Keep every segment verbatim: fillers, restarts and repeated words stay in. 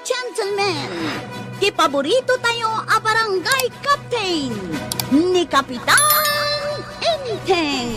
Gentlemen, ti paborito tayo a barangay captain, ni Kapitan Enteng.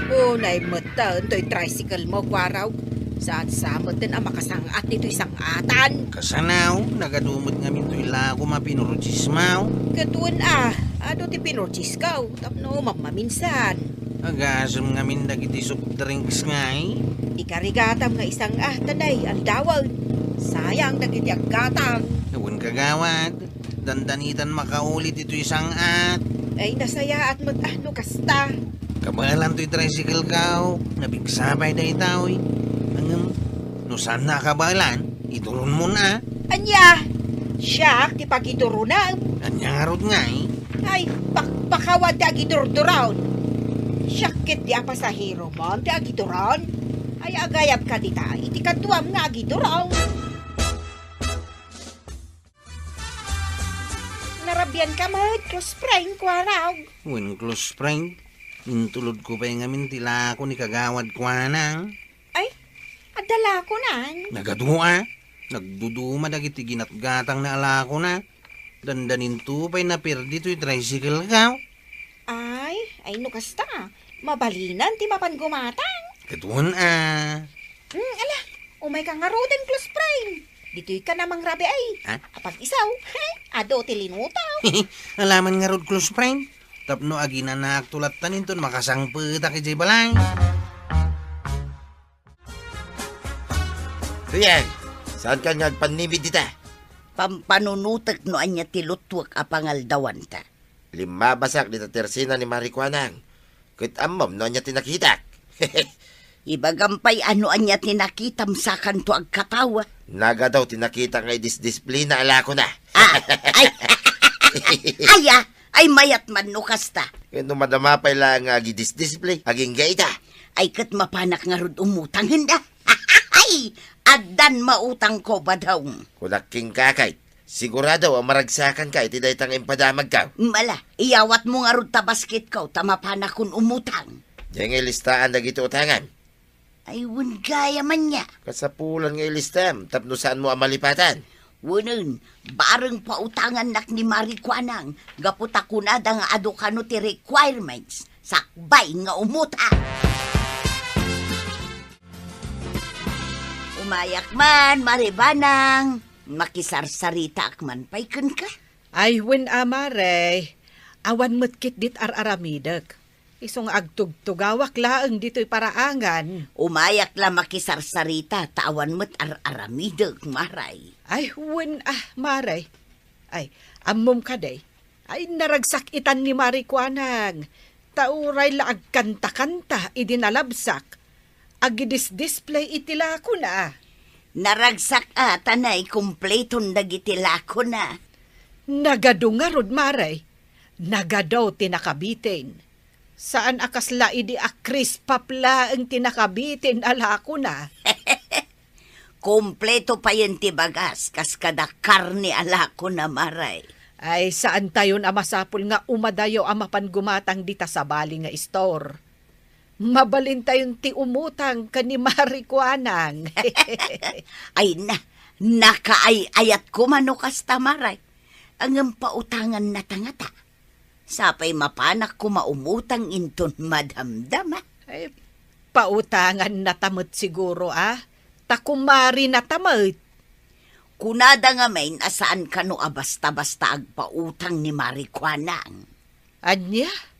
Unay metten toy tricycle mo, Kuaraw. Saan sa metten a makasang-at ditoy sang-atan? Kasano, nagadu met ngamin toy lakom a pinurchase mo. Ket wen a, adu ti pinurchase ko, tapno mammaminsan. Agasem ngamin dagiti soft drinks ngay. Ikarigatam nga isang-at, tanay, aldawen. Sayang dagiti aggatang. Wen kagawad, dandanitan makauli ditoy sang-at. Ay, nasayaat met, ah, no kasta. Kabaelan toy tricycle ko, nabigsa pay daytoy. Ngem, no saan na kabaelan, iduronmon a. Ania? Siak ti pagiduronem? Ania ngarud ngay? Ay, pak-, pakawad ti agidurduron. Siak ket ti a pasahero man ti agiduron. Ay, agayab ka dita, iti kaduam nga agiduron. Narabian ka met, close friend, Kuanang. Wen, close friend, intulod ko pay ngamin ti lako ni Kagawad Kuanang. Ay, adda lakonan? Nagadu a. Nagduduma dagiti ginatgatang na a lakona. Dandaninto pay naperdi toy tricycle ko. Ay, ay no kasta, mabalinan ti mapan gumatang. Ket wen a. Hmm, ala, umay ka ngaruden, close friend. Ditoy ka na mangrabiay. Ha? Apag-isu, he, adu ti linutaw. Alaman ngarud, close friend. Tapno aginanaak to latta inton makasangpetak idiay balay. Kuya, saan ka nga agpannimid dita? Pampanunotek no ania ti lutwek a pangaldawanta. Limmabasak dita tersina ni Mari Kuanang. Ket ammom no ania ti nakitak. Ibagam pay a no ania ti nakitam sakanto agkatawa. Nagadu ti nakitak nga idisdisplina a lakona. Ah, ay, ay, ah, ay, mayat man no kasta. Ket no madama pay laeng nga agidisdisplay, agingga ita. Ay, ket mapanak ngarud umutangen da. Ay, addan mautangko, badawm. Kunak kenka, kay, sigurado a maragsakanka iti dayta nga impadamagko. Mala, iyawatmo ngarud ta basketko, ta mapanakon umutang. Diay nga ilistaan dagiti utangam. Ay, wen gayam ania. Kasapulan nga ilistam, tapno saanmo a malipatan. Wenen, bareng pautangannak ni Mari Kuanang, gapu ta kunada nga adu kano ti requirements, sakbay nga umutang. Umayak man, Mari Banang. Makisarsaritaak man pay kenka. Ay, wen a, Mare. Awan met ketdit ar-aramidek. Isu nga agtugtugawak laeng ditoy paraangan. Umayak la makisarsarita ta awan met ar-aramidek, Maray. Ay, wen a, Maray. Ay, ammom kadi? Ay, naragsak itan ni Mari Kuanang. Ta uray la agkantakanta idi nalabsak. Agidisdisplay iti lakona. Naragsak a, ta naikumpleton dagiti lakona. Nagadu ngarud, Maray. Nagadu ti nakabitin. Saan a kasla idi a crispap laeng ti nakabitin a lakona. Kompleto payen ti bagas, kas kada karne a lakona, Maray. Ay, saantayon a masapul nga umadayo a mapan gumatang dita sabali nga istor. Mabalintayon ti umutang ken ni Mari Kuanang. Ay na, nakaay-ayat koma no kasta, Maray. Ngem pautangannata ngata. Sapay mapanak koma umutang inton madamdama. Ay, pautangannata met siguro, a? Ta kumarinata met. Kunada ngamin a saan kano a basta-basta agpautang ni Mari Kuanang. Ania?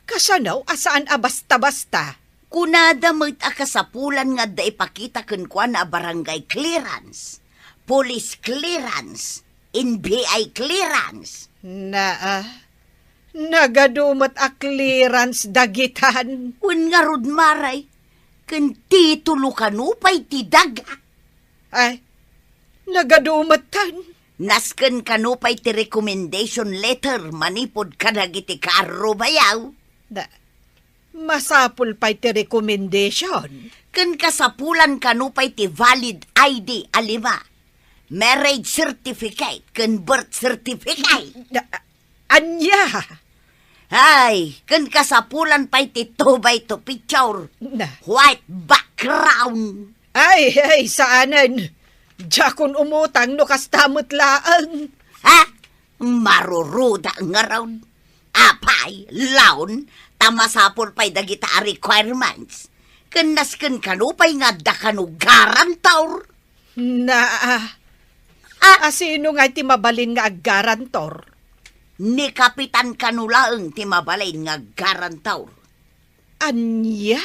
Kasano a saan a basta-basta? Kunada met a kasapulan nga adda ipakita kenkuana a barangay clearance, police clearance, N B I clearance. Naa, nagadu met a clearance dagitan. Wen ngarud, Maray, ken titulo kano pay ti daga. Ay, nagadu metten. Nasken kano pay ti recommendation letter manipud kadagiti kaarrubayo. Da, masapul pay ti recommendation. Ken kasapulan kano pay ti valid I D a lima, marriage certificate ken birth certificate. Da, ania? Ay, ken kasapulan pay ti two by two picture. Na. White background. Ay, ay, saanen. Diakon umutang no kasta met laeng. Ha? Maruruda ngarud. Apay, laon, ta masapul pay dagita a requirements. Ken nasken kano pay nga adda kano guarantor? Na, ah, Ah! A sino ngay ti mabalin nga aggarantor? Ni Kapitan kano laeng ti mabalin nga aggarantor. Ania?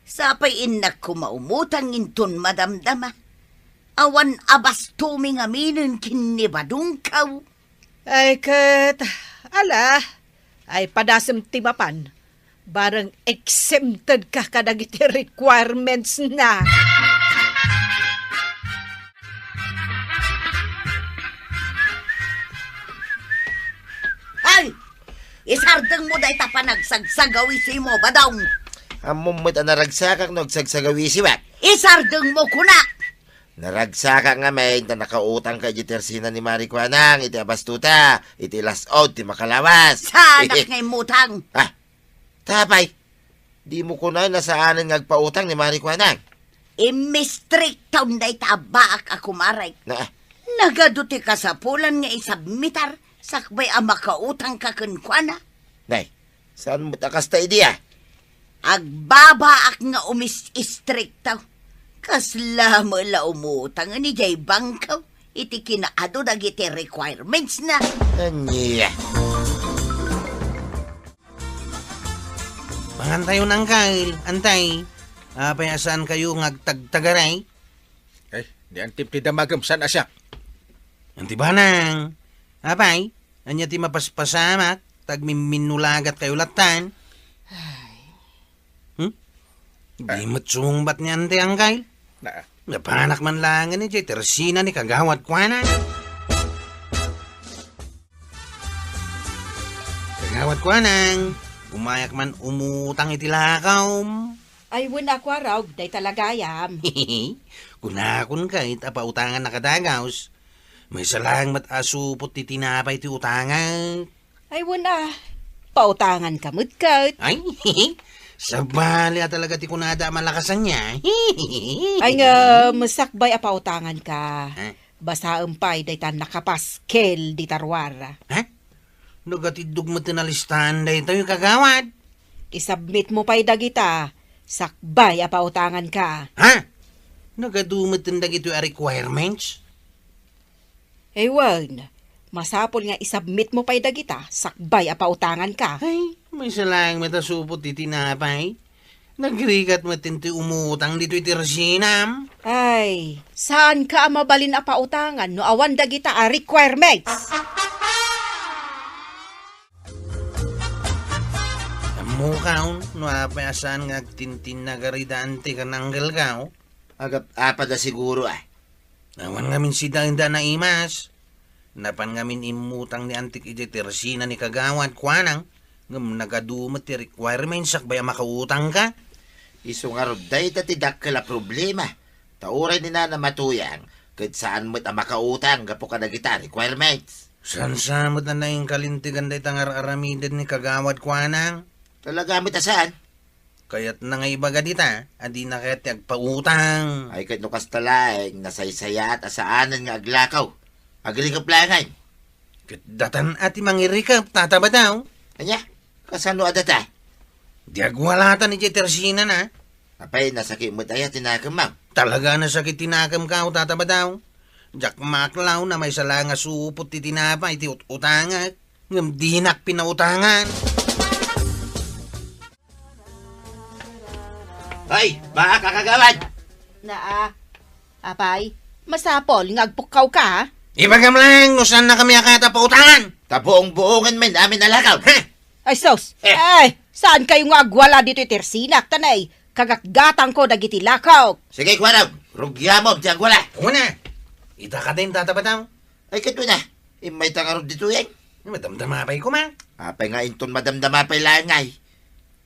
Sapay innak koma umutang inton madamdama. Awan a bastomi ngaminen ken ni Badongkaw. Ay ket, ala, ay padasem ti mapan. Bareng exempted ka kadagiti requirements na. Ay! Isardengmo dayta panagsagsagawisimo, Badong! Ammom met a naragsakak no agsagsagawisiwak. Isardengmo, kunak! Naragsakak ngamin ta nakautangka idiay tersina ni Mari Kuanang iti abastota, iti las-od ti makalawas. Saanak nga immutang? Ah, tapay, dimo kunana saanen nga agpautang ni Mari Kuanang? Immistriktaon dayta a baak a kumarek. Na, ah. Nagadu ti kasapulan nga isubmitar sakbay a makautangka kenkuana. Nay, saan met a kasta idi, ah? Agbabaak nga umis-istrikto. Kasla met la umutangen idiay bangko iti kinaadu dagiti requirements na. Ania? Mangantayon, Angkel, Antay. Apay a saankayo nga agtagtagaray? Ay, ni Antip ti damagem, saan a siak? Anti Banang, apay, ania ti mapaspasamak, ta agmimminnulagatkayo lattan? Ay. Hmm? Di met sumungbat ni Anti, Angkel? Na. Napanak man laengen idiay tersina ni Kagawad Kuanang. Kagawad Kuanang, umayak man umutang iti lakawm. Ay, wen a, Kuarog, dayta la gayam. Kunakon ket a pautangannaka dagus. Maysa laeng met a supot ti tinapay ti utangek. Ay, wen a, pautanganka met ket. Ay, sabali a talaga ti kunada a malakasan niya. Ay, ngem, sakbay a pautanganka. Ha? Basaem pay dayta nakapaskel dita ruar. Ha? Nagatiddog met ti nalistaan daytoy, Kagawad. Isubmitmo pay dagita, sakbay a pautanganka. Ha? Nagadu met dagitoy a requirements? Ay, wen, masapul nga isubmitmo pay dagita, sakbay a pautanganka. Ay, maysa laeng met a supot ti tinapay. Nagrigat met ti umutang ditoy tersinam. Ay, saanka a mabalin a pautangan no awan dagita a requirements. Ammokaw no apay a saan nga agtintinnagari da Anti ken Angkelkaw? Agap-apad a siguro, ah. Awan ngamin sidaenda a naimas. Napan ngamin immutang ni Antik idiay tersina ni Kagawad Kuanang, ngem nagadu met ti requirements sakbay a makautangka. Isu ngarud dayta ti dakkel a problema. Ta uray ni Nana Matuyang, ket saan met a makautang gapu kadagita requirements. Saan sa met a naingkalintegan dayta nga ar-aramiden ni Kagawad Kuanang? Talaga met a saan? Kayatna nga ibaga dita a dina kayat ti agpautang. Ay, ket no kasta laeng, nasaysayaat a saanen nga aglakaw. Agrikep laengen. Ket datan a ti mangirikep, Tata Badaw. Ania? Kasano a data? Di agwalatan idiay tersinana. Apay, nasakit met aya ti nakemmo? Talaga a nasakit ti nakemko, Tata Badaw. Diak maaklaw no maysa laeng a supot ti tinapay ti ut-utangek, ngem dinak pinautangan. Ay, baka kakagawad! Naa, apay, masapul nga agpukkawka, ha? Ibagam laeng no saannakami a kayat a pautangan! Ta buong-buongen men amin a lakaw, ha? Ay, sus! Eh. Ay, saankayo nga agwala ditoy tersinak, ta nay, kagatgatangko dagiti lakawk. Sige, Kuarog, rugiamom ti agwala. Una, ita ka din, Tata Badaw. Ay, ket una, immayta ngarud ditoyen. Madamdama pay koma. Apay nga inton madamdama pay laeng ay?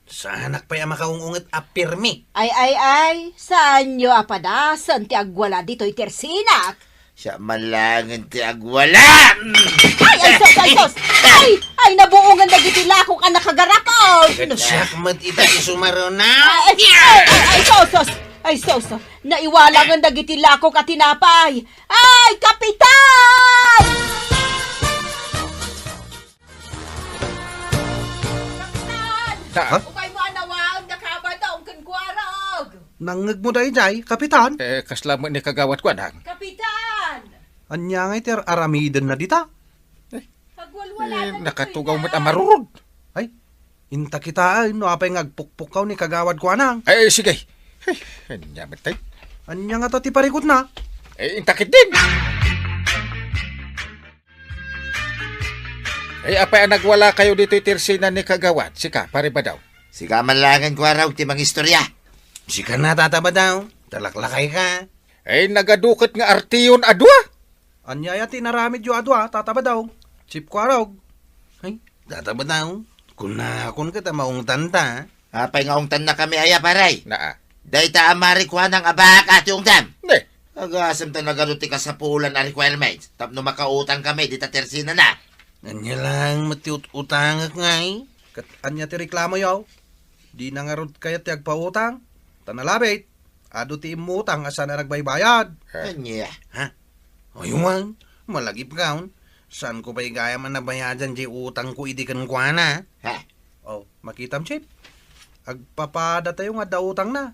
Saanak pay a makaung-unget a pirmi. Ay, ay, ay, saanyo a padasen ti agwala ditoy tersinak? Siak man laengen ti agwala! Ay, ay, sus, ay, sus! Ay, ay, nabuongan dagiti lakok a nakagarapon! Ket siak met ita ti sumaruna. Ay, ay, ay, ay, sus, sus! Ay, sus! Naiwalangen dagiti lakok a tinapay! Ay, Kapitan! Kapitan! Ha? Upay mo a nawaen da Kabadong ken Kuarog! Nangngegmo daydiay, Kapitan? Eh, kasla met ni Kagawad Kuanang? Kapitan! Ania ngay ti ar-, aramidenna dita? Eh, agwalwala eh, nakatugaw met a marurod. Ay, inta kitaen no apay nga agpukpukkaw ni Kagawad Kuanang. Eh, sige. Eh, ania met tay? Ania ngata ti parikutna? Eh, inta ketdin. Eh, apay a nagwalakayo ditoy tersena ni Kagawad? Sika, Pare Badaw. Sika man laengen, Kuarog, ti mangistorya. Sika na, Tata Badaw. Talaklakayka. Eh, nagadu ket nga artion a dua. Ania aya ti inaramidyo a dua, Tata Badaw? Chief Kuarog. Ay, Tata Badaw, kunakon ket a maungtanta. Apay nga ungtannakami aya, pare? Naa. Dayta a Mari Kuanang a baak a ti ungtam. Ne. Agasem ta nagadu ti kasapulan a requirements tapno makautangkami dita tersenana. Ania laeng met ti ut-utangek ngay? Ket ania ti reklamoyo? Dina ngarud kayat ti agpautang? Ta nalabit. Adu ti immutang a saan a nagbaybayad. Ania? Ha? Aywan, malagipkaon. Saanko pay gayam a nabayadan diay utangko idi kenkuana? Ha? Oh, makitam, Chief. Agpapadatayo nga adda utangna.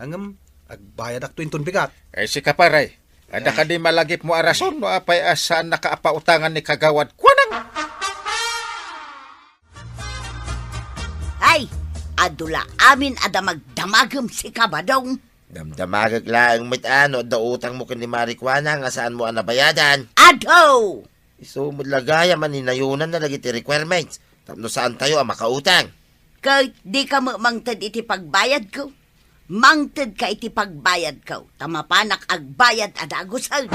Ngem, agbayadakto inton bigat. Eh, sika, pare. Adda kadi malagipmo a rason no apay a saannaka a pautangan ni Kagawad Kuanang? Ay, adu la amin a damagdamagem, sika, Badong. Damdamagek laeng met a no adda utangmo ken ni Mari Kuanang nga saanmo a nabayadan. Adu! Isu met la gayam a ninayonanna dagiti requirements tapno saantayo a makautang. Ket dika met mangted iti pagbayadko. Mangtedka iti pagbayadko, ta mapanak agbayad a dagusen.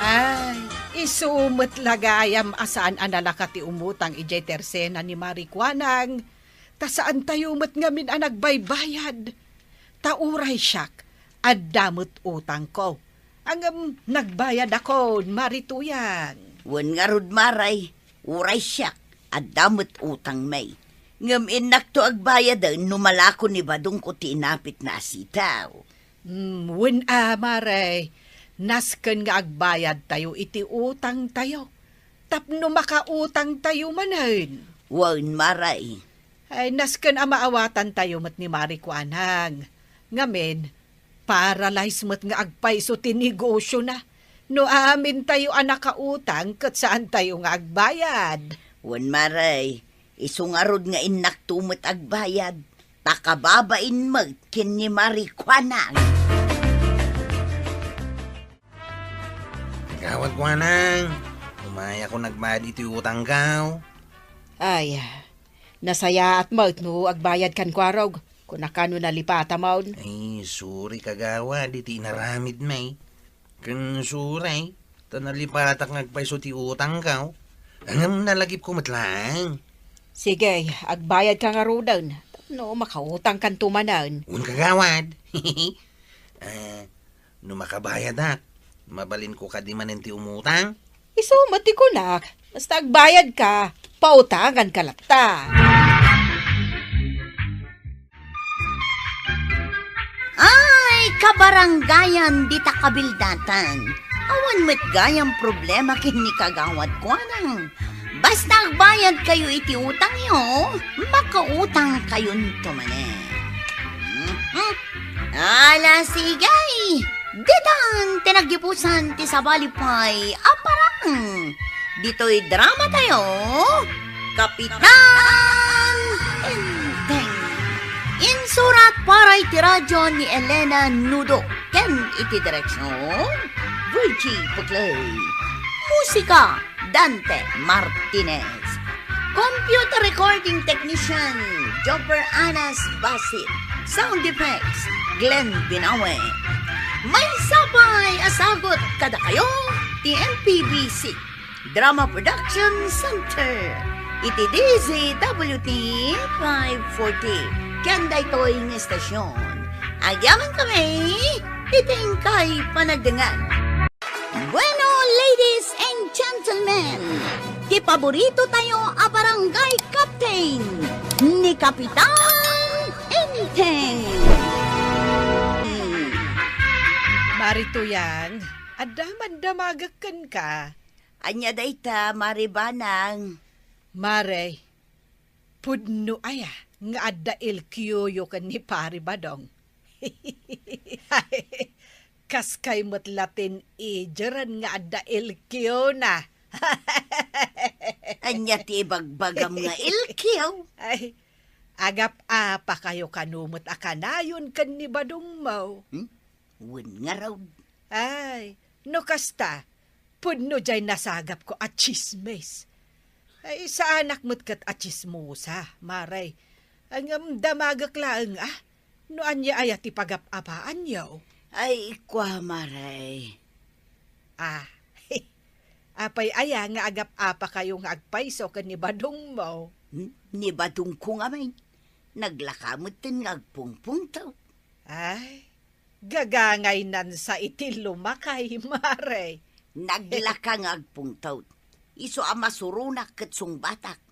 Ay, isu met la gayam a saan a nalaka ti umutang idiay tersena ni Mari Kuanang, ta saantayo met ngamin a nagbaybayad. Ta uray siak, adda met utangko. Ngem nagbayadakon, Mari Tuyang. Wen ngarud, Mari, uray siak, adda met utangmi. Ngem innakto agbayaden no malako ni Badongko ti inapitna a sitaw. Hmm, wen a, Mari, nasken nga agbayadtayo iti utangtayo tapno makautangtayo manen. Wen, Mari. Ay, nasken a maawatantayo met ni Mari Kuanang. Ngamin, paralyze met nga agpayso ti negosiona. No amintayo a nakautang ket saantayo nga agbayad. Wen, Mari, isu ngarud nga innakto met agbayad, ta kababain met ken ni Mari Kuanang. Kagawad Kuanang, umayakon agbayad iti utangko. Ay, nasayaat met no agbayadkan, Kuarog. Kunaka no nalipatamon. Ay, sorry, kagawad, iti inaramidmi. Ken sorry, ta nalipatak nga agpayso ti utangko. Ngem nalagipko met laeng. Sige, agbayadka ngaruden. No makautangkanto manen. Wen, kagawad. Ah, No makabayadak, mabalinko kadi manen ti umutang? Isu met ti kunak, basta agbayadka, pautanganka latta. Ay, kabarangayan dita Kabildatan. Awan met gayam problema ken ni Kagawad Kuanang. Basta agbayadkayo iti utangyo, makautangkayonto manen. Mhm. Ala, sige! Ditan ti naggipusan ti sabali pay a parang. Ditoy dramatayo, Kapitan Enteng. Insurat para iti radyo ni Elena Nudo ken iti direksion, Virgie Puclay. Musika, Dante Martinez. Computer recording technician, Jopper Anas Basit. Sound effects, Glenn Binawe. Maysa pay a sagut kadakayo ti M P B C Drama Production Center iti D Z W T five forty. Ken daytoy nga istasyon, agyamankami iti inkay panagdengngeg. Bueno, ladies and gentlemen, ti paborito tayo a barangay captain, ni Kapitan Enteng! Mari Tuyang, adda man damagek kenka. Ania dayta, Mari Banang? Mare, pudno aya nga adda L Q-yo ken ni Pari Badong? Kaskay met la teenager-en nga adda L Q-na. Ania ti ibagbagam nga L Q? Ay, agap-apakayo kano met a kanayon ken ni Badongmo. Hmm? Wen ngarud. Ay, no kasta, pudno jay nasagapko a tsismis. Ay, saanak met ket a tsismosa, Mare. Ay, ngem damagek laeng, a, no ania aya ti pagap-apaanyo. Ay, kua, Mare. Ah, apay aya nga agap-apakayo nga agpayso ken ni Badongmo? Hmm? Ni Badongko ngamin, naglaka metten nga agpungpungtot. Ay, gagangaynan sa iti lumakay, Mare. Naglaka nga agpungtot. Isu a masuronak ket sungbatak.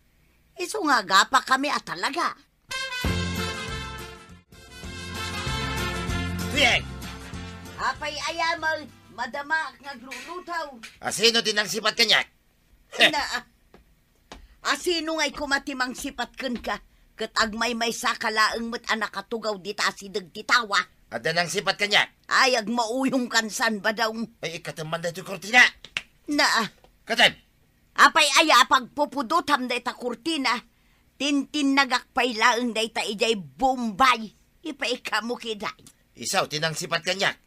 Isu nga agapakami a talaga. Tuyeng! Apay aya, ma-, madamaak nga agluluto. A, sino ti nangsipat kaniak? Na, a, sino ngay koma ti mangsipat kenka? Ket agmaymaysa ka laeng met a nakatugaw dita asideg ti tawa. Adda nangsipat kaniak? Ay, agmauyongkan san, Badong. Ay, ikkatem man daytoy kurtina. Na, a. Katem! Apay aya a pagpupudotam dayta kurtina? Tintinnagak pay laeng dayta idiay Bombay. Ipaikkamu ketdi. Isu ti nangsipat kaniak.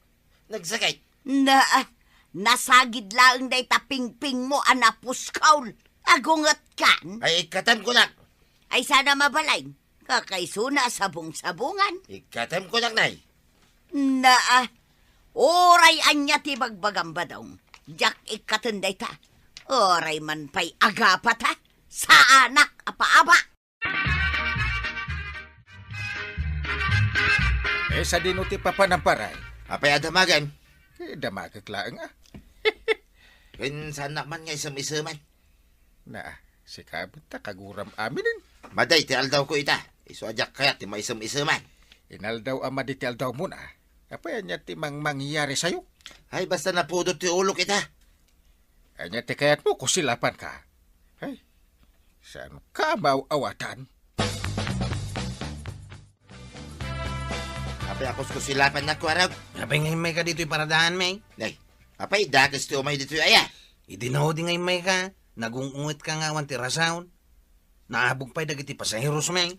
Nagsakit. Na, nasagid laeng dayta pingpingmo a napuskol. Agungetkan. Ay, ikkatem kunak. Ay, saan a mabalin. Kakaisuna a sabong-sabongan. Ikkatem kunak, Nay. Na, a, uray ania ti bagbagam, Badong. Diak ikkaten dayta. Uray man pay agapata, saanak a paaba. Eh, sadino ti papanam, pare? Apay a damagem? Eh, damagek laeng, a. Ken saannak man nga isem-iseman. Na, sika met ta kaguram aminen. Madi ti aldawko ita. Isu a diak kayat ti maisem-iseman. Inaldaw a madi ti aldawmon, a. Apay ania ti mangmangyari sayo? Ay, basta napudot ti ulok ita. Ania ti kayatmo, kusilapanka? Ay, saanka a maaw-awatan? Apay a kuskusilapannak, Kuarog? Apay nga immayka ditoy paradaanmi? Nay, apay dakes ti umay ditoy aya? Idi naudi nga immayka, nagung-ungetka nga awan ti rason. Naabog pay dagiti pasaheros, mi.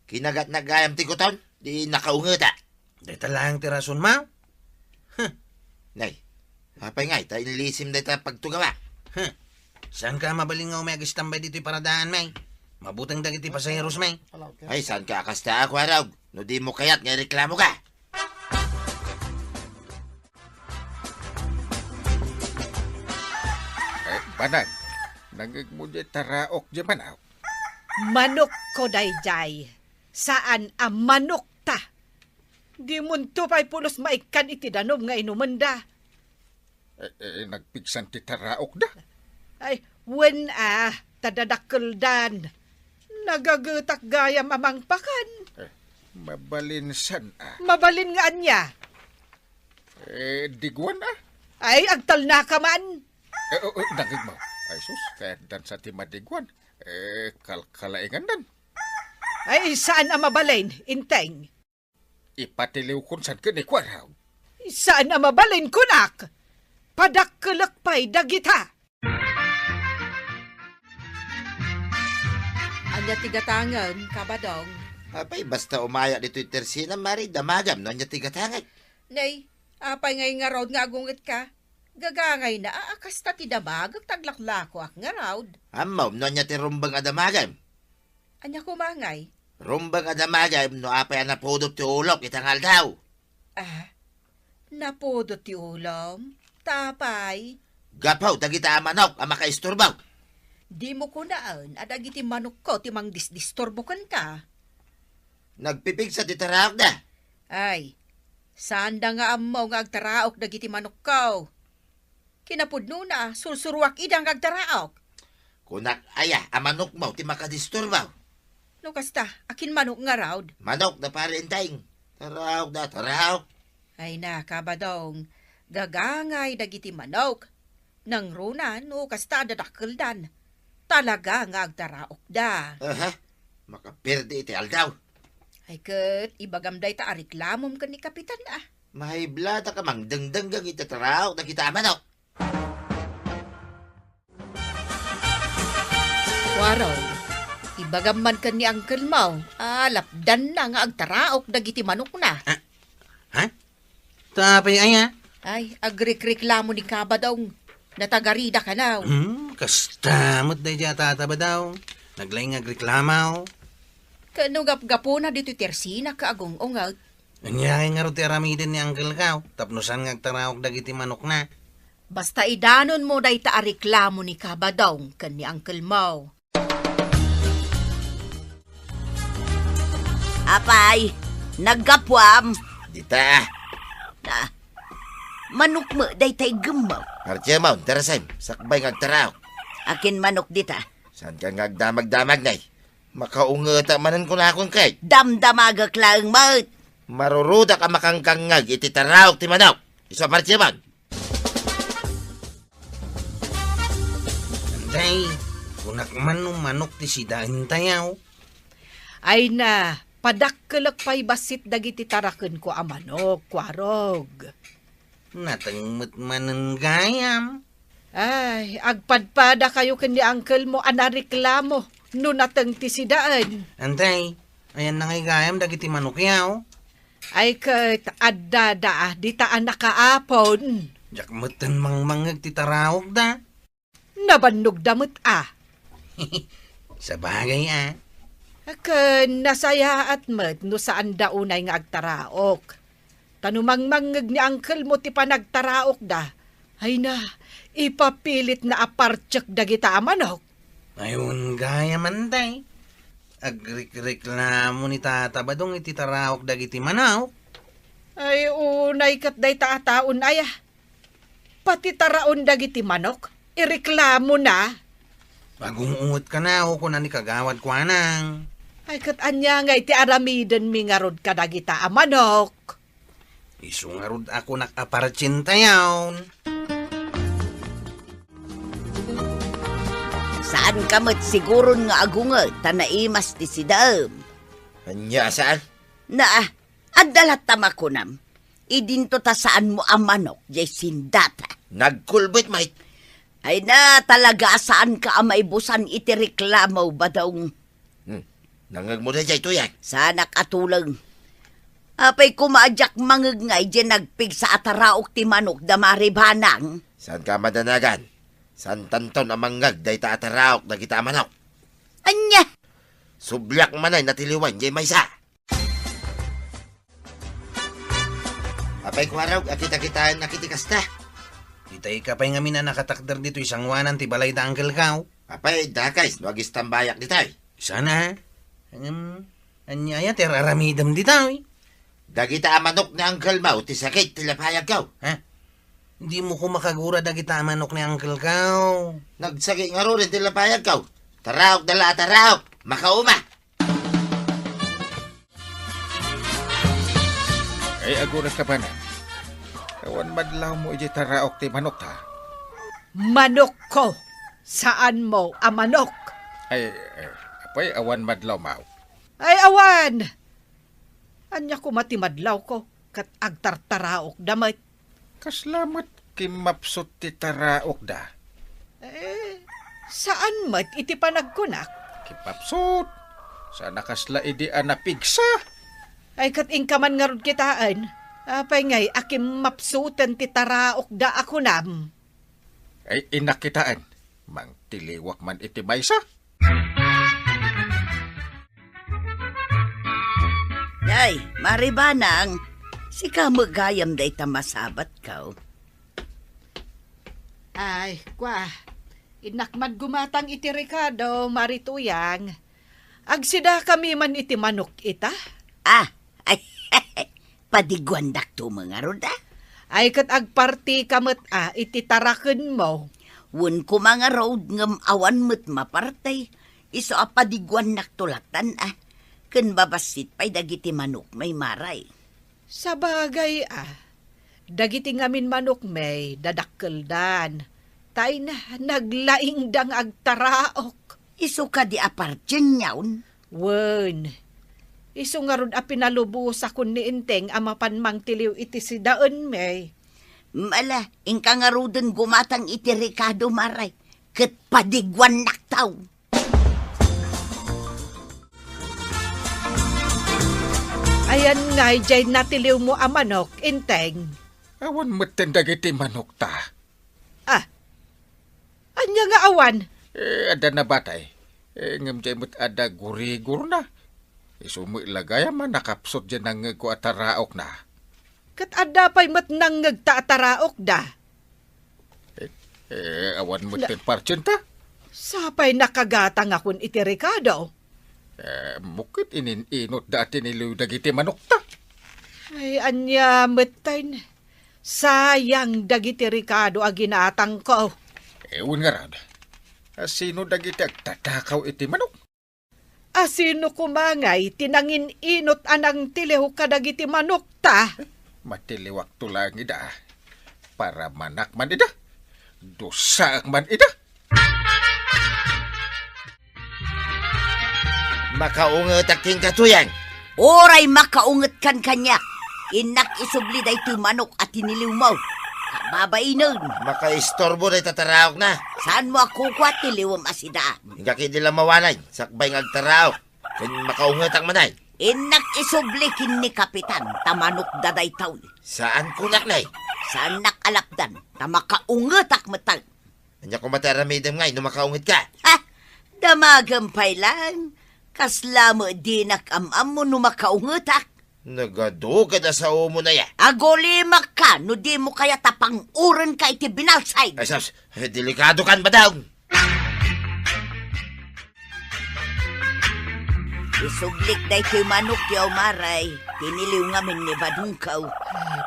Kinagatnak gayam ti kuton, di nakaungetak. Dayta laeng ti rasonmo? Huh. Nay, apay ngay ta inlisim dayta pagtugawak? Huh. Saanka a mabalin nga umay agistambay ditoy paradaanmi? Mabuteng dagiti pasaheros, mi. Ay, saanka a kasta, Kuarog? No dimo kayat nga ireklamoka. Eh, Banang, nangngegmo diay taraok diay manok? Manokko daydiay. Saan a manokta. Dimonto pay pulos maikkan iti danum nga inumenda. Eh, eh, nagpigsan ti taraokda. Ay, wen a, ta dadakkeldan. Nagagetak gayam a mangpakan. Eh, mabalin san a. Mabalin nga ania? Eh, diguan a. Ay, agtalnaka man. Eh, oh, oh, nangngegmo. Ay, sus, kayatdan sa ti madiguan. Eh, kalkalaingandan. Ay, saan a mabalin, Enteng? Ipatiliwkon san ken ni Kuarog. Saan a mabalin kunak? Padakkelek pay dagita. Ania ti gatangem, Kabadong? Apay, basta umayak ditoy tersinam, Mari, damagam no ania ti gatangek. Nay, apay ngay ngarud nga agungetka? Gagangayna a, a kasta ti damagek ta aglaklakoak ngarud. Ammom no ania ti rumbeng a damagem? Ania koma ngay? Rumbeng a damagem no apay a napudot ti ulok ita nga aldaw. Ah, napudot ti ulom? Ta apay? Gapu dagita a manok a makaisturbo. Dimo kunaen a dagiti manokko ti mangdisdisturbo kenka. Nagpipigsa ti taraokda. Ay, saanda nga ammo nga agtaraok dagiti manokko. Kinapudnona, sursuroak ida nga agtaraok. Kunak aya a manokmo ti makadisturbo? No kasta, akin manok ngarud? Manok da Pari Enteng. Taraok da, taraok. Ay na, Kabadong, gagangay dagiti manok. Nangruna no kasta a dadakkeldan. Talaga nga agtaraokda. Aha, makaperdi iti aldaw. Ay ket, ibagam dayta a reklamom ken ni Kapitan, a. Mahiblata ka mangdengdengngeg iti taraok dagita a manok. Warong, ibagam man ken ni Uncle Mau, a lapdanna nga agtaraok dagiti manokna. Ah, ha? Tapay aya? Ay, agrikreklamo ni Kabadong. Natagarida kanaw. Hmm, kasta met daydiay a Tata Badong. Naglaing nga agreklamo. Ket no gapgapuna ditoy tersina ket agung-unget. Ania ngay ngarud ti aramiden ni Uncle Mau tapno saan nga agtaraok dagiti manokna? Basta idanonmo dayta a reklamo ni Kabadong ken ni Uncle Mau. Apay, naggapuam? Dita. Ah, manok met dayta iggemmo. Archie Mau, terasem, sakbay nga agtaraok. Akin manok dita? Saan ka nga agdamagdamag, nay? Makaungetak manen kunakon kay. Damdamagek laeng met. Marurudak a makangkangngeg iti taraok ti manok. Isu a Marchiman. Antay, kunak man no manok ti sidaentayaw. Ay na, padakkelek pay bassit dagiti tarakenko a manok, Kuarog. Nateng met manen gayam. Ay, agpadpadakayo ken ni uncle mo a nareklamo no nateng ti sidaen. Antay, ayanna ngay gayam dagiti manokyaw? Ay ket addada a dita a nakaapon. Diak metten mangmangngeg ti taraokda. Nabannogda met a. Sabagay a. Ken nasayaat met no saanda unay nga agtaraok. Ta no mangmangngeg ni uncle mo ti panagtaraokda, ay na, ipapilitna a partiek dagita a manok. Ay, wen gayam antay. Agrikreklamo ni Tata Badong iti taraok dagiti manok. Ay, unay ket dayta a taon aya. Pati taraon dagiti manok, ireklamona. Agung-unget kanaw, kuna ni Kagawad Kuanang. Ay, ket ania ngay ti aramidenmi ngarud kadagita a manok? Isu ngarud a kunak a partientayaw. Saanka met siguron nga agunget ta naimas ti sidaem. Ania a saan? Na, adda latta makunam. Idinto ta saanmo a manok, jay sindata. Nagkulbit, Mike. Ay na, talaga a saanka a maibusan iti reklamo, Badong. Hmm. Nangngegmo daydiay, Tuyang? Saanak a tuleng. Apay koma a diak mangngeg ngay diay nagpigsa a taraok ti manok da Mari Banang? Saanka a madanagan? Saantanton a mangngeg dayta a taraok dagita a manok? Ania? Subliak manen a tiliwen diay maysa. Apay, Kuarog, a kitakitaennak iti kasta? Itay ka pay ngamin a nakatakder ditoy sangoanan ti balay da Uncle Kao. Apay, dakes no agistambayak ditoy. Sana? Ngem, ania aya ti ar-aramidem ditoy? Dagita a manok ni Uncle Mau ti sakit ti lapayagko. Ha? Dimo koma kagura dagita a manok ni Uncle Kao. Nagsakit ngaruden ti lapayagko. Taraokda la a taraok. Makauma. Ay, agurek ka banen. Awan madlawmo idiay taraok ti manok, ha? Manokko, saanmo a manok. Ay, eh, apay, awan madlawmo. Ay, awan! Ania koma ti madlawko, ket agtartaraokda met. Kasla met kimmapsut ti taraokda. Eh, saan met iti panagkunak? Kimmapsut? Saan a kasla idi a napigsa? Ay, ket inka man ngarud kitaen. Apay ngay a kimmapsuten ti taraokda a kunam? Ay, innak kitaen. Mangtiliwak man iti maysa. Ay, Mari Banang, sika met gayam dayta masabatko. Ay, kwa, innak man gumatang iti rekado, Mari Tuyang. Agsidakami man iti manok ita? Ah, ay, padiguandakto met ngarud, a? Ay, ket agpartika met, a, iti tarakenmo. Wen koma ngarud ngem awan met maparti. Isu a padiguannakto lattan a, ken babassit pay dagiti manokmi, Maray. Sabagay a, dagiti ngamin manokmi dadakkeldan, ta ay na, naglaingda nga agtaraok. Isu kadi a pardienyon? Wen, isu ngarud a pinalubosakon ni Enteng a mapan mangtiliw iti sidaenmi. Ala, inka ngaruden gumatang iti rekado, Maray, ket padiguannakto. Ayan ngay jay natiliwmo a manok, Enteng. Awan metten dagiti manokta. Ah, ania nga awan? Eh, adda nabatay. Eh, ngem jay met adda gurigurna. Isu met la gayam a nakapsut jay nangngegko a taraokna. Ket adda pay met nangngegta a taraokda. Eh, eh, awan met Na- ken pardienta. Sapay nakagatangakon iti rekado. Eh, mukit inin-inot da a tiniliw dagiti manokta. Ay, ania metten. Sayang dagiti rekado a ginatangko. Eh, wen ngarud, a sino dagiti agtatakaw iti manok? A sino koma ngay ti nangin-inot a nangtiliw kadagiti manokta? Eh, matiliwakto laeng ida. Paramanak man ida. Dusaak man ida. Makaungetak kenka, Tuyang. Uray makaungetkan kaniak. Innak isubli daytoy manok a tiniliwmo. Kababainen. Makaistorbo dayta taraokna. Saanmo a kukua ti liwem a sida? Inka ketdi la mawanay, sakbay nga agtaraok. Ken makaungetak manen. Innak isubli ken ni Kapitan, ta manokda daytoy. Saan kunak, nay? Saannak a lapdan, ta makaungetak metten. Ania koma ti aramidem ngay no makaungetka? Ha! Damagem pay laeng. Kasla met dinak am-ammo no makaungetak. Nagadu ket a saomo nay a. Agulimakka no dimo kayat a pang-urenka iti binalsay. Ay, sus, eh, delikadokan, Badong. Isublik daytoy manokyo, Maray. Tiniliw ngamin ni Badongko.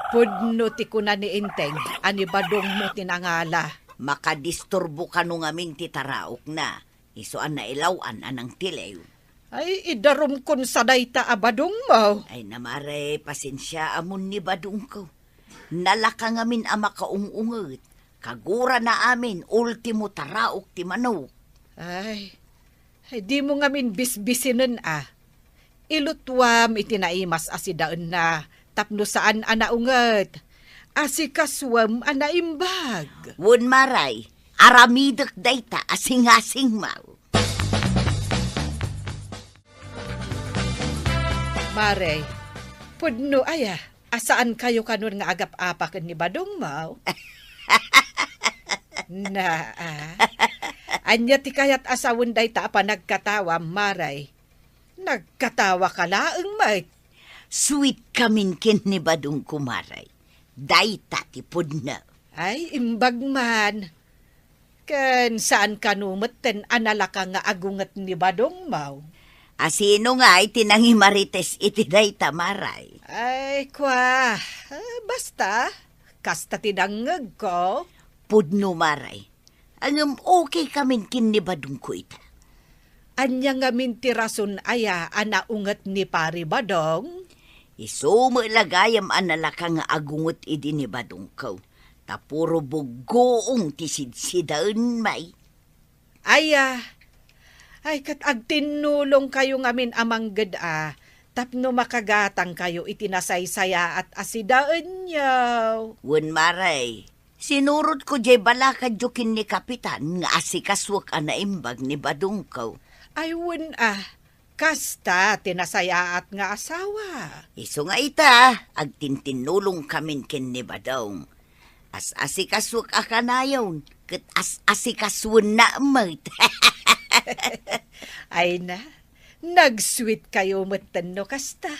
Pudno ti kuna ni Enteng a ni Badongmo ti nangala. Makadisturbo kano ngamin ti taraokna. Isu a nailaw-an a nangtiliw. Ay, idarumkon sa dayta a Badongmo. Ay, Maray, pasensia amon ni Badongko. Nalaka ngamin a makaung-unget. Kagurana amin, ultimo taraok ti manok. Ay, ay, dimo ngamin bisbisinen a. Ilutuam iti naimas a sidaenna tapno saan a naunget. Asikasuem a naimbag. Wen, Maray, aramidek dayta a singasingmo. Maray, pudno aya a saankayo kanon nga agap-apa ken ni Badongmo? Na, ah. Ania ti kayat a sawen dayta a panagkatawa, Maray? Nagkatawaka laeng met. Sweet kamin ken ni Badongko, Maray. Dayta ti pudno. Ay, imbag man. Ken saan kano metten a nalaka nga agunget ni Badongmo? A sino ngay ti nangimarites iti dayta, Maray? Ay, kua, ah, basta, kasta ti nangngegko. Pudno, Maray. Ngem okay kamin ken ni Badongko ita. Ania ngamin ti rason aya a naunget ni Pari Badong? Isu met la gayam a nalaka nga agunget idi ni Badongko, ta puro buggoong ti sidsidaenmi. Aya, ay ket agtinnulongkayo ngamin a mangged a tapno makagatangkayo iti nasaysayaat a sidaenyo. Wen, Maray, sinurotko jay balakadyo ken ni Kapitan nga asikasuek a naimbag ni Badongko. Ay, wen a, kasta ti nasayaat nga asawa. Isu nga ita, agtintinnulongkamin ken ni Badong. As-asikasuek a kanayon, ket as-asikasuenna met. Ay na, nagsweet kayo metten no kasta.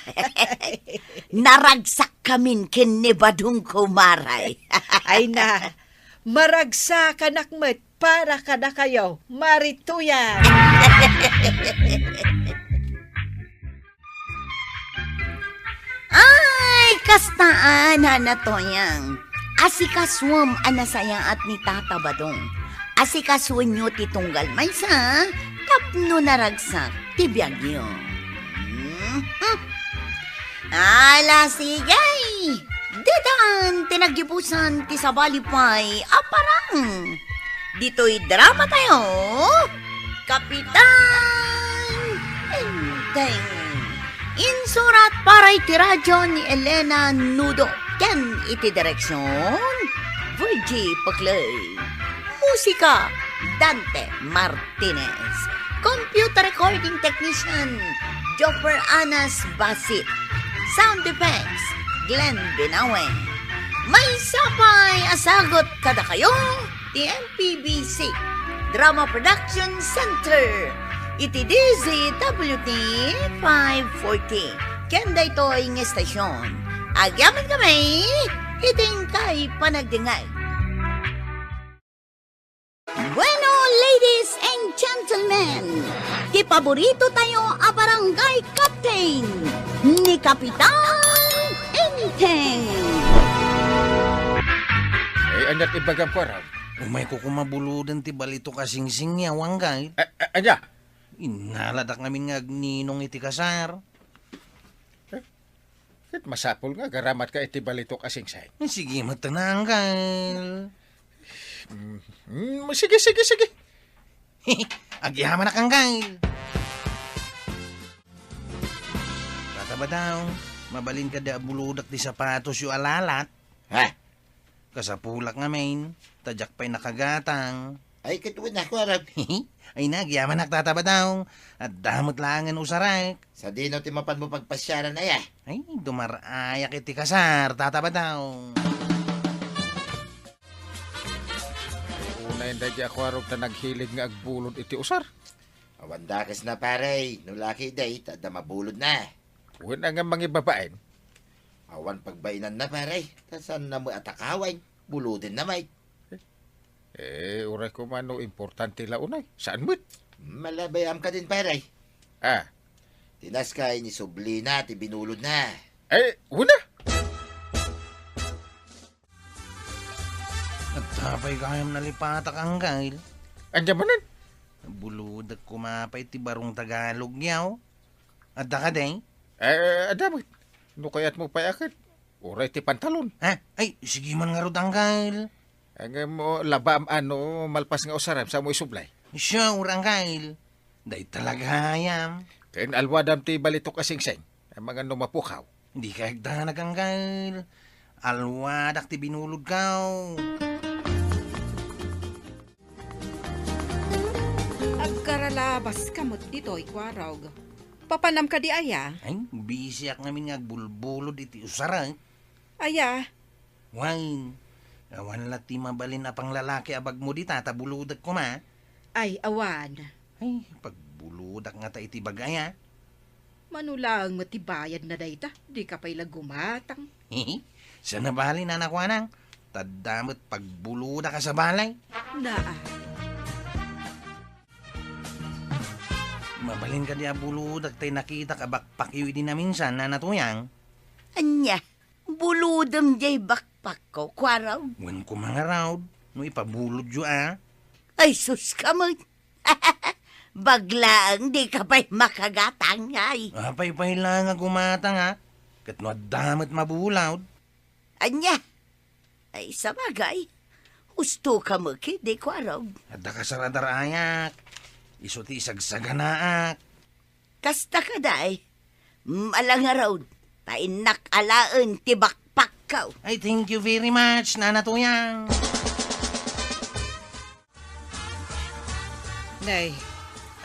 Naragsak kamin ken ni Badongko, Maray. Ay na, maragsakanak met para kadakayo, Mari Tuyang. Ay, kastaan, Nana Tuyang. Asikasuem a nasayaat ni Tata Badong. Asikasuenyo ti tunggal maysa, Tapno naragsak ti biagyo. Mhm. Ala, sige! Ditan ti naggibusan ti sabali pay a parang. Ditoy drama tayo, Kapitan Enteng. Insurat para iti radyo ni Elena Nudo ken iti direksyon, Virgie Paclay. Musika, Dante Martinez. Computer recording technician, Joffer Anas Basit. Sound effects, Glenn Binawe. Maysa pay a sagut kadakayo ti M P B C Drama Production Center iti D Z W T five forty. Ken daytoy nga estasyon, agyamankami iti inkay panagdingay. Bueno, ladies and gentlemen, ti paborito tayo a barangay captain, ni Kapitan Enteng. Eh, ania ti ibagam, Kuarog? Umayko koma buloden ti balitok a singsing, Kuarog. Eh, eh, ania? Innaladak ngamin nga agninong iti kasar. Eh, ket masapul nga agaramatka iti balitok a singsing. Sige met, Uncle. Mm, mm, sige, sige, sige. Agyamanak, Uncle. Tata Badong, mabalin kadi a bulodak ti sapatosyo a lalat? Ha? Kasapulak ngamin, ta diak pay nakagatang. Ay, ket wen, Kuarog. Ay, nagyamanak, Tata Badong. Adda met laengen usarek. Sadino ti mapanmo pagpasiaran aya? Ay, dumarayak iti kasar, Tata Badong. Unay daydi a Kuarog ta naghilig nga agbulod iti usar. Awan dakesna, pare. No laki day, ta adda mabulodna. Wen, ngem mangibabain? Awan pagbainanna, pare. Ta saanna met a takawen. Bulodenna met. Eh, uray koma no importante la unay. Saan met? Malabay-am kadin, pare. Ah. Ti naskay ni sublina ti binulodna. Eh, wen a. Adda pay gayam nalipatak, Uncle. Ania manen? Bulodak koma pay ti barong Tagalog, Kuarog. Adda kadi? Eh, adda met. No kayatmo pay a ket, uray ti pantalon. Ha? Ay, sige man ngarud, Uncle. Ngem, o, labaam a no malpas nga usarem, saanmo isublay? Sure, Uncle. Dayta la gayam. Ken alwadam ti balitok a singsing. Amangan no mapukaw. Dika agdanag, Uncle. Alwadak ti binulodko. Agkaralabaska met ditoy, Kuarog. Papanam kadi aya? Ay, bisiak ngamin nga agbulbulod iti usarek. Aya? Wen, awan la ti mabalin a panglalaki a bagmo dita ta bulodek koma? Ay, awan. Ay, pagbulodak ngata iti bag aya. Mano laeng met ti bayadna dayta, dika pay la gumatang. Saan a bale, Nana Kuanang, ta adda met pagbulodak a sabali. Naa. Mabalin kadi a bulodak tay nakitak a backpackyo idi naminsan, Nana Tuyang? Ania? Bulodem jay backpackko, Kuarog? Wen koma ngarud, no ipabulodyo a. Ay, sus ka met. Bag laeng, dika pay makagatang, ay. Apay pay laeng a gumatang, a. Ket no adda met mabulod. Ania? Ay, sabagay. Husto ka met ketdi, Kuarog. Adda kasar a darayak. Isu ti isagsaganaak. Kasta kadi, ala ngarud, ta innak alaen ti backpackko. Ay, thank you very much, Nana Tuyang. Nay,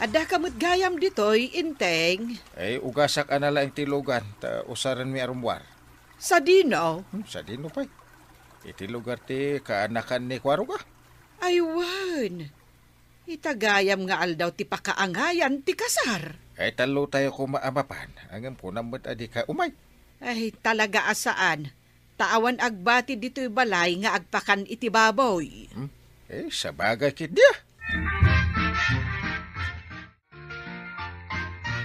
adda ka met gayam ditoy, Enteng? Ay, ugasak a nalaing ti lugan, ta usarenmi a rummuar. Sadino? Hmm, sadino pay? Iti lugar ti kaanakan ni Kuarog a. Ay, wen. Ita gayam nga aldaw ti pakaangayan ti kasar. Ay, tallotayo koma a mapan, ngem kunam met a dika umay. Ay, talaga a saan. Ta awan agbati ditoy balay nga agpakan iti baboy. Hmm? Eh, sabagay ketdi a.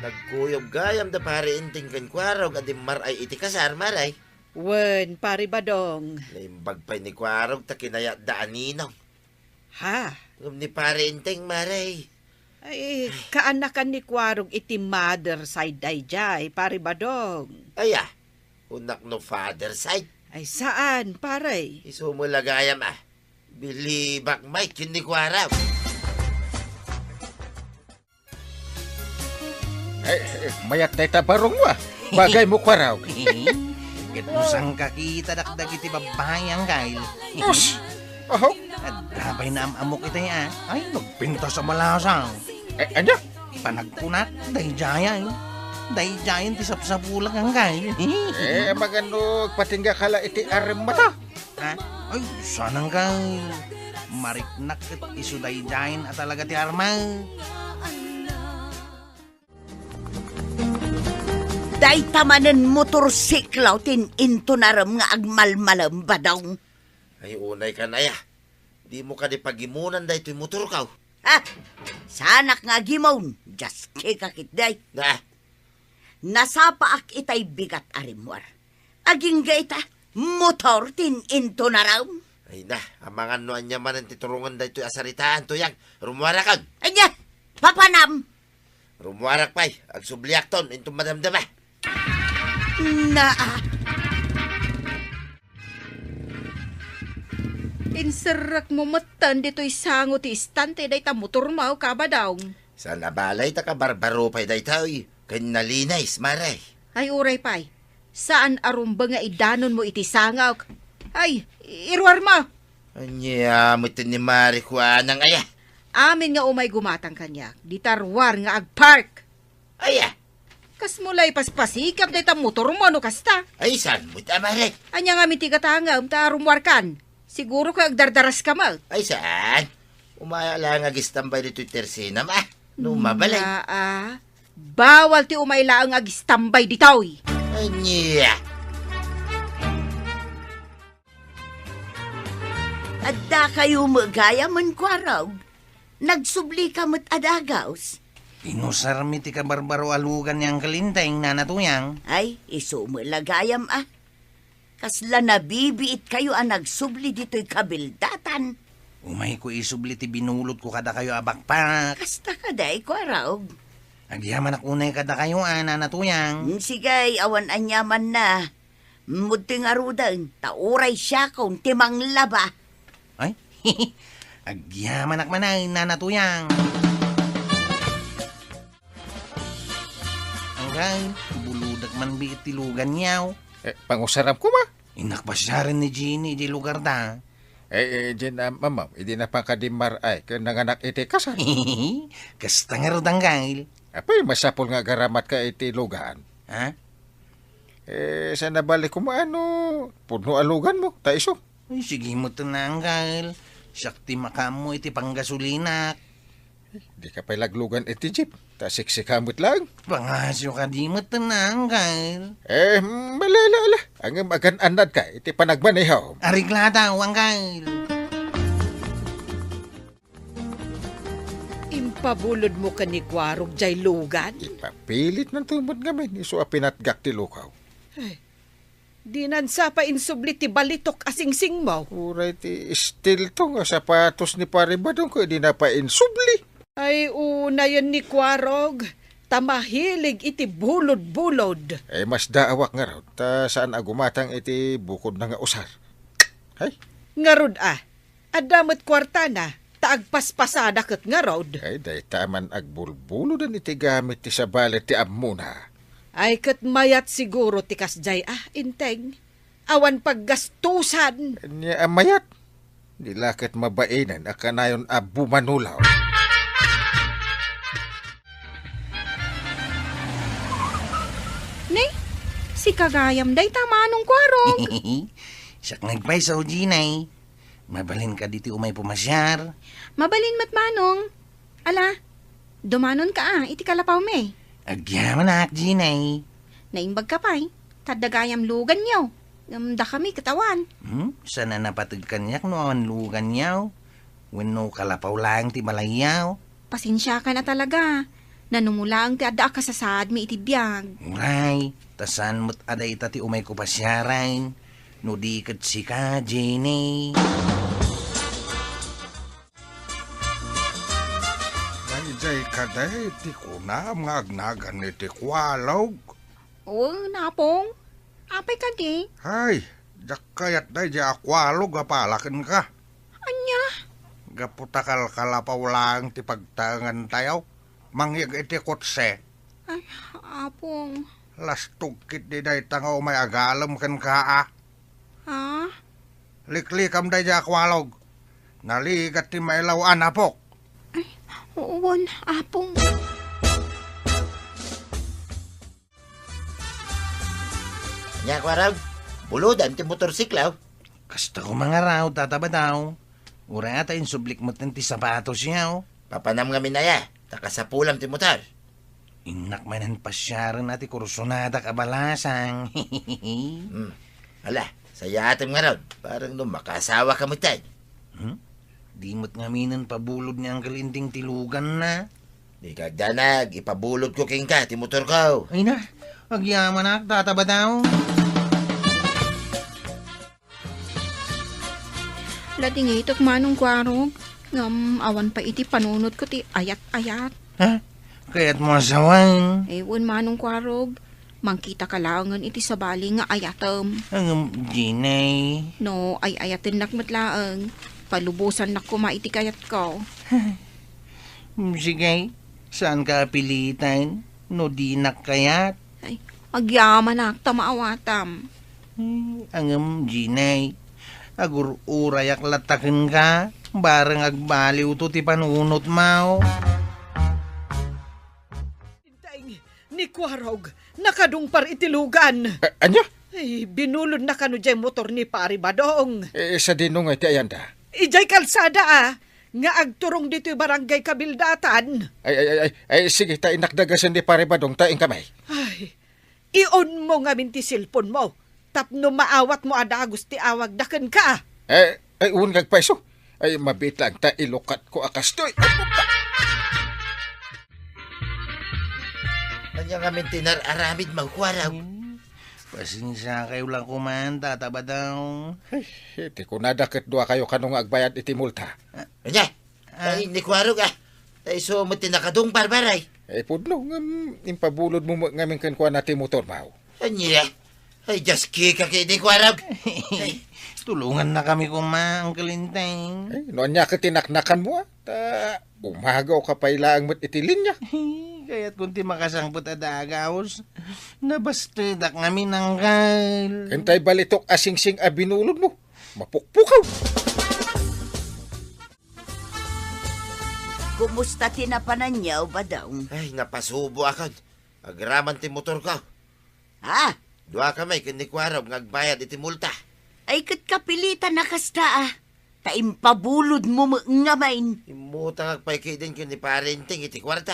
Nagkuyog gayam da Pare Enteng ken Kuarog a dimmar-ay iti kasar, Mare. Wen, Pare Badong. Naimbag pay ni Kuarog ta kinayatda a ninong. Ha? Ngem ni Pare Enteng, Mare. Ay, kaanakan ni Kuarog iti mother side daydiay, Pare Badong. Aya, kunak no father side? Ay, saan, pare? Isu met la gayam, ah. Bilibak met ken ni Kuarog. Eh, eh, mayat dayta barongmo, ah. Bagaymo, Kuarog. Ket no saan kakita dakdagiti babbai, Anggail. Us! Aho? Adda pay naam-amok itay, ah. Ay, nagpintas a malasang. Eh, ania? Panagkunak, daydiay, ay. Daydiay ti sapsapulak, Anggail. Eh, magano agpatingga ka la iti aremmata? Ha? Ay, saan, Anggail. Mariknak ket isu daydiay a talaga ti arma. Dayta manen motorsiklo ti intunarem nga agmalmalem, Badong. Ay, unay kan aya. Dimo kadi pagimunan daytoy motorko? Ha? Saanak nga agimon? Diaske ka ketdi. Na? Nasapaak itay bigat a rimmuar. Agingga ita, motor ti intunarem. Ay na, amangan no ania manen ti turongen daytoy a saritaan, Tuyang. Rummuarakon. Ania? Papanam? Rummuarak pay, agsubliakton inton madamdama. Naa. Inserrekmo metten ditoy sango ti istante dayta motormo, Kabadong. Saan a balay ta kabarbaro pay daytoy, ken nalinis, Mare. Ay, uray pay. Saan a rumbe nga idanonmo iti sangok. Ay, iruarmo! Ania met ni Mare Juanang aya? Amin nga umay gumatang kaniak, dita ruar nga agpark. Aya? Kasmo la ipaspasikap dayta motormo no kasta. Ay, saan met a, Mare? Ania ngamin ti gatangem ta rummuarkan? Siguro ket agdardaraska met. Ay, saan? Umaya la nga agistambay ditoy tersenam, ah. No mabalin. Naa, bawal ti umay laeng agistambay ditoy. Ania? Adda kayo met gayam, Kuarog. Nagsublika met a dagus. Inusarmi ti kabarbaro a lugan ni Uncle Enteng, Nana Tuyang. Ay, isu met la gayam, ah. Kasla nabibiit kayo a nagsubli ditoy kabildatan. Umayko isubli ti binulodko kadakayo a bakpak. Kasta kadi, Kuarog. Agyamanak unay kadakayo, a, Nana Tuyang. Mm, sige, awan aniamanna. Mudti ngaruden, ta uray siakon ti manglaba. Ay, agyamanak man, a, Nana Tuyang. Anggayon, buludak man biit ti luganyo. Eh, pangusaram koma. Innak pasiaren ni Jeannie idiay lugarda. Eh, eh, Jean, ah, mama, idi napan kadi Mar-ay, ken nanganak iti kasar. Kasta ngarud, Anggayon. Apay, masapul nga agaramatka iti lugan. Ha? Eh, saan a bali koma no pudno a luganmo, ta isu? Ay, sige met, Anggayon. Siak ti makaammo iti panggasulinak. Dika pay laglugan iti jeep, ta siksika met laeng. Pangasyo kadi met, Anggayon. Eh, malala, ala. Ngem agan-annadka iti panagmaneho. Areglada, Anggayon. Impabulodmo ken ni Kuarog jay lugan? Ipapilitnanto met ngamin, isu a pinatgak ti lukaw. Ay, dinan sa pay insubli ti balitok a singsingmo. Uray ti estilto nga sapatos ni Pare Badong ket dina pay insubli. Ay, unayen ni Kuarog, ta mahilig iti bulod-bulod. Eh, masdaawak ngarud, ta saan a gumatang iti bukodna nga usar. Hay? Ngarud a, adda met kuartana, ta agpaspasada ket ngarud. Ay, dayta man agbulbuloden iti gamit ti sabali ti ammona. Ay, ket mayat siguro ti kasjay a, Enteng. Awan paggastusan. Ania a mayat? Di la ket mabainen a kanayon a bumanulaw. Ne, sika gayam dayta, Manong Kuarog. Siak nagpayso, Jeannie. Mabalin kadi ti umay pumasiar? Mabalin met, Manong. Ala, dumanonka a iti kalapawmi. Agyamanak, Jeannie. Naimbagka pay, ta adda gayam luganyo. Ngem dakami ket awan. Hmm? Saan a napateg kaniak no awan luganyo? Wenno kalapaw laeng ti balayyo? Pasensiakan a talaga. Nanumo laeng ti adda a kasasaadmi iti biag. Uray, ta saan met a dayta ti umayko pasiaren, no di ket sika, Jeannie. Daydiay kadi ti kunam nga agnagan iti kualog? Wen, Apong. Apay kadi? Hay, diak kayat daydiay a kualog a pala kenka. Ania? Gapu ta kalkalapaw laeng ti pagtaengantayo. Mangyeg iti kotse. Ay, Apong. Lastog ketdi dayta nga umay agalem kenka a. Ha? Liklikam daydiay a kualog. Naligat ti mailaw-an, Apok. Ay, wen, Apong. Ania, Kuarog? Bulodam ti motorsiklo? Kasta koma ngarud, Tata Badaw. Uray ata insublik metten ti sapatos, yaw. Papanam ngamin aya, ta kasapulam ti motor. Innak manen pasiaren a ti kursonadak a balasang. Hmm. Ala, sayatem ngarud. Parang no makaasawa ka metten. Hmm? Di met ngaminen pabulod ni Uncle Inding ti luganna. Di ka agdanag, ipabulodko kenka ti motorko. Ay na, agyamanak, Tata Badaw. Ladingitek, Manong Kuarog, ngem awan pay iti panunotko ti ayat-ayat. Ha? Kayatmo a sawen? Eh, wen, Manong Kuarog, mangkitaka laengen iti sabali nga ayatem. Ngem, Jinay. No ay-ayatennak met laeng, palubosannak koma iti kayatko. Sige, saanka a pilitan no dinak kayat. Ay, agyamanak ta maawatam. Ay, ngem, Jinay, agur-urayak latta kenka, bareng agbaliwto ti panunotmo. Inteng, ni Kuarog, nakadungpar iti lugan. A-, ania? Ay, binulodna kano diay motor ni Pari Badong. Eh, sadino ngay ti ayanda? Idiay kalsada, a, nga agturong ditoy barangay Kabildatan. Ay, ay, ay, ay, ay, sige, ta innak dagasen ni Pari Badong, ta inkami. Ay, iunmo ngamin ti cellphone mo, tapno maawatmo a dagus ti awagda kenka. Eh, ay, wen nga agpayso. Ay, mabiit laeng ta ilukatko a kastoy. Ania ngamin ti nar-aramidmo, Kuarog? Hmm, pasensiakayo la koman, Tata Badaw. Ay, ti kunada ket duakayo kano nga agbayad iti multa. Ania? Ah. Ay, ni Kuarog, a. Ta isu met ti nakadungpar, Pari. Ay, pudno, ngem impabulodmo met ngamin kenkuana ti motormo. Ania? Ay, diak kayat ni Kuarog. Tulongannakami koma, Uncle Inteng. Ay, no ania ket ti naknakanmo, a? Ta umagawka pay laeng met iti linya. Kayatkon ti makasangpet a dagus. Nabastedak ngamin, Uncle. Intay balitok a singsing a binulodmo. Mapukpukaw. Kumusta ti napananyo, Badong? Ay, napasuboakon. Agraman ti motorko. Ha? Duakami ken ni Kuarog nga agbayad iti multa. Ay, ket kapilitan a kasta, a. Ta impabulodmo met ngamin. Immutangak pay ketdin ken ni Pari Inteng iti kuarta.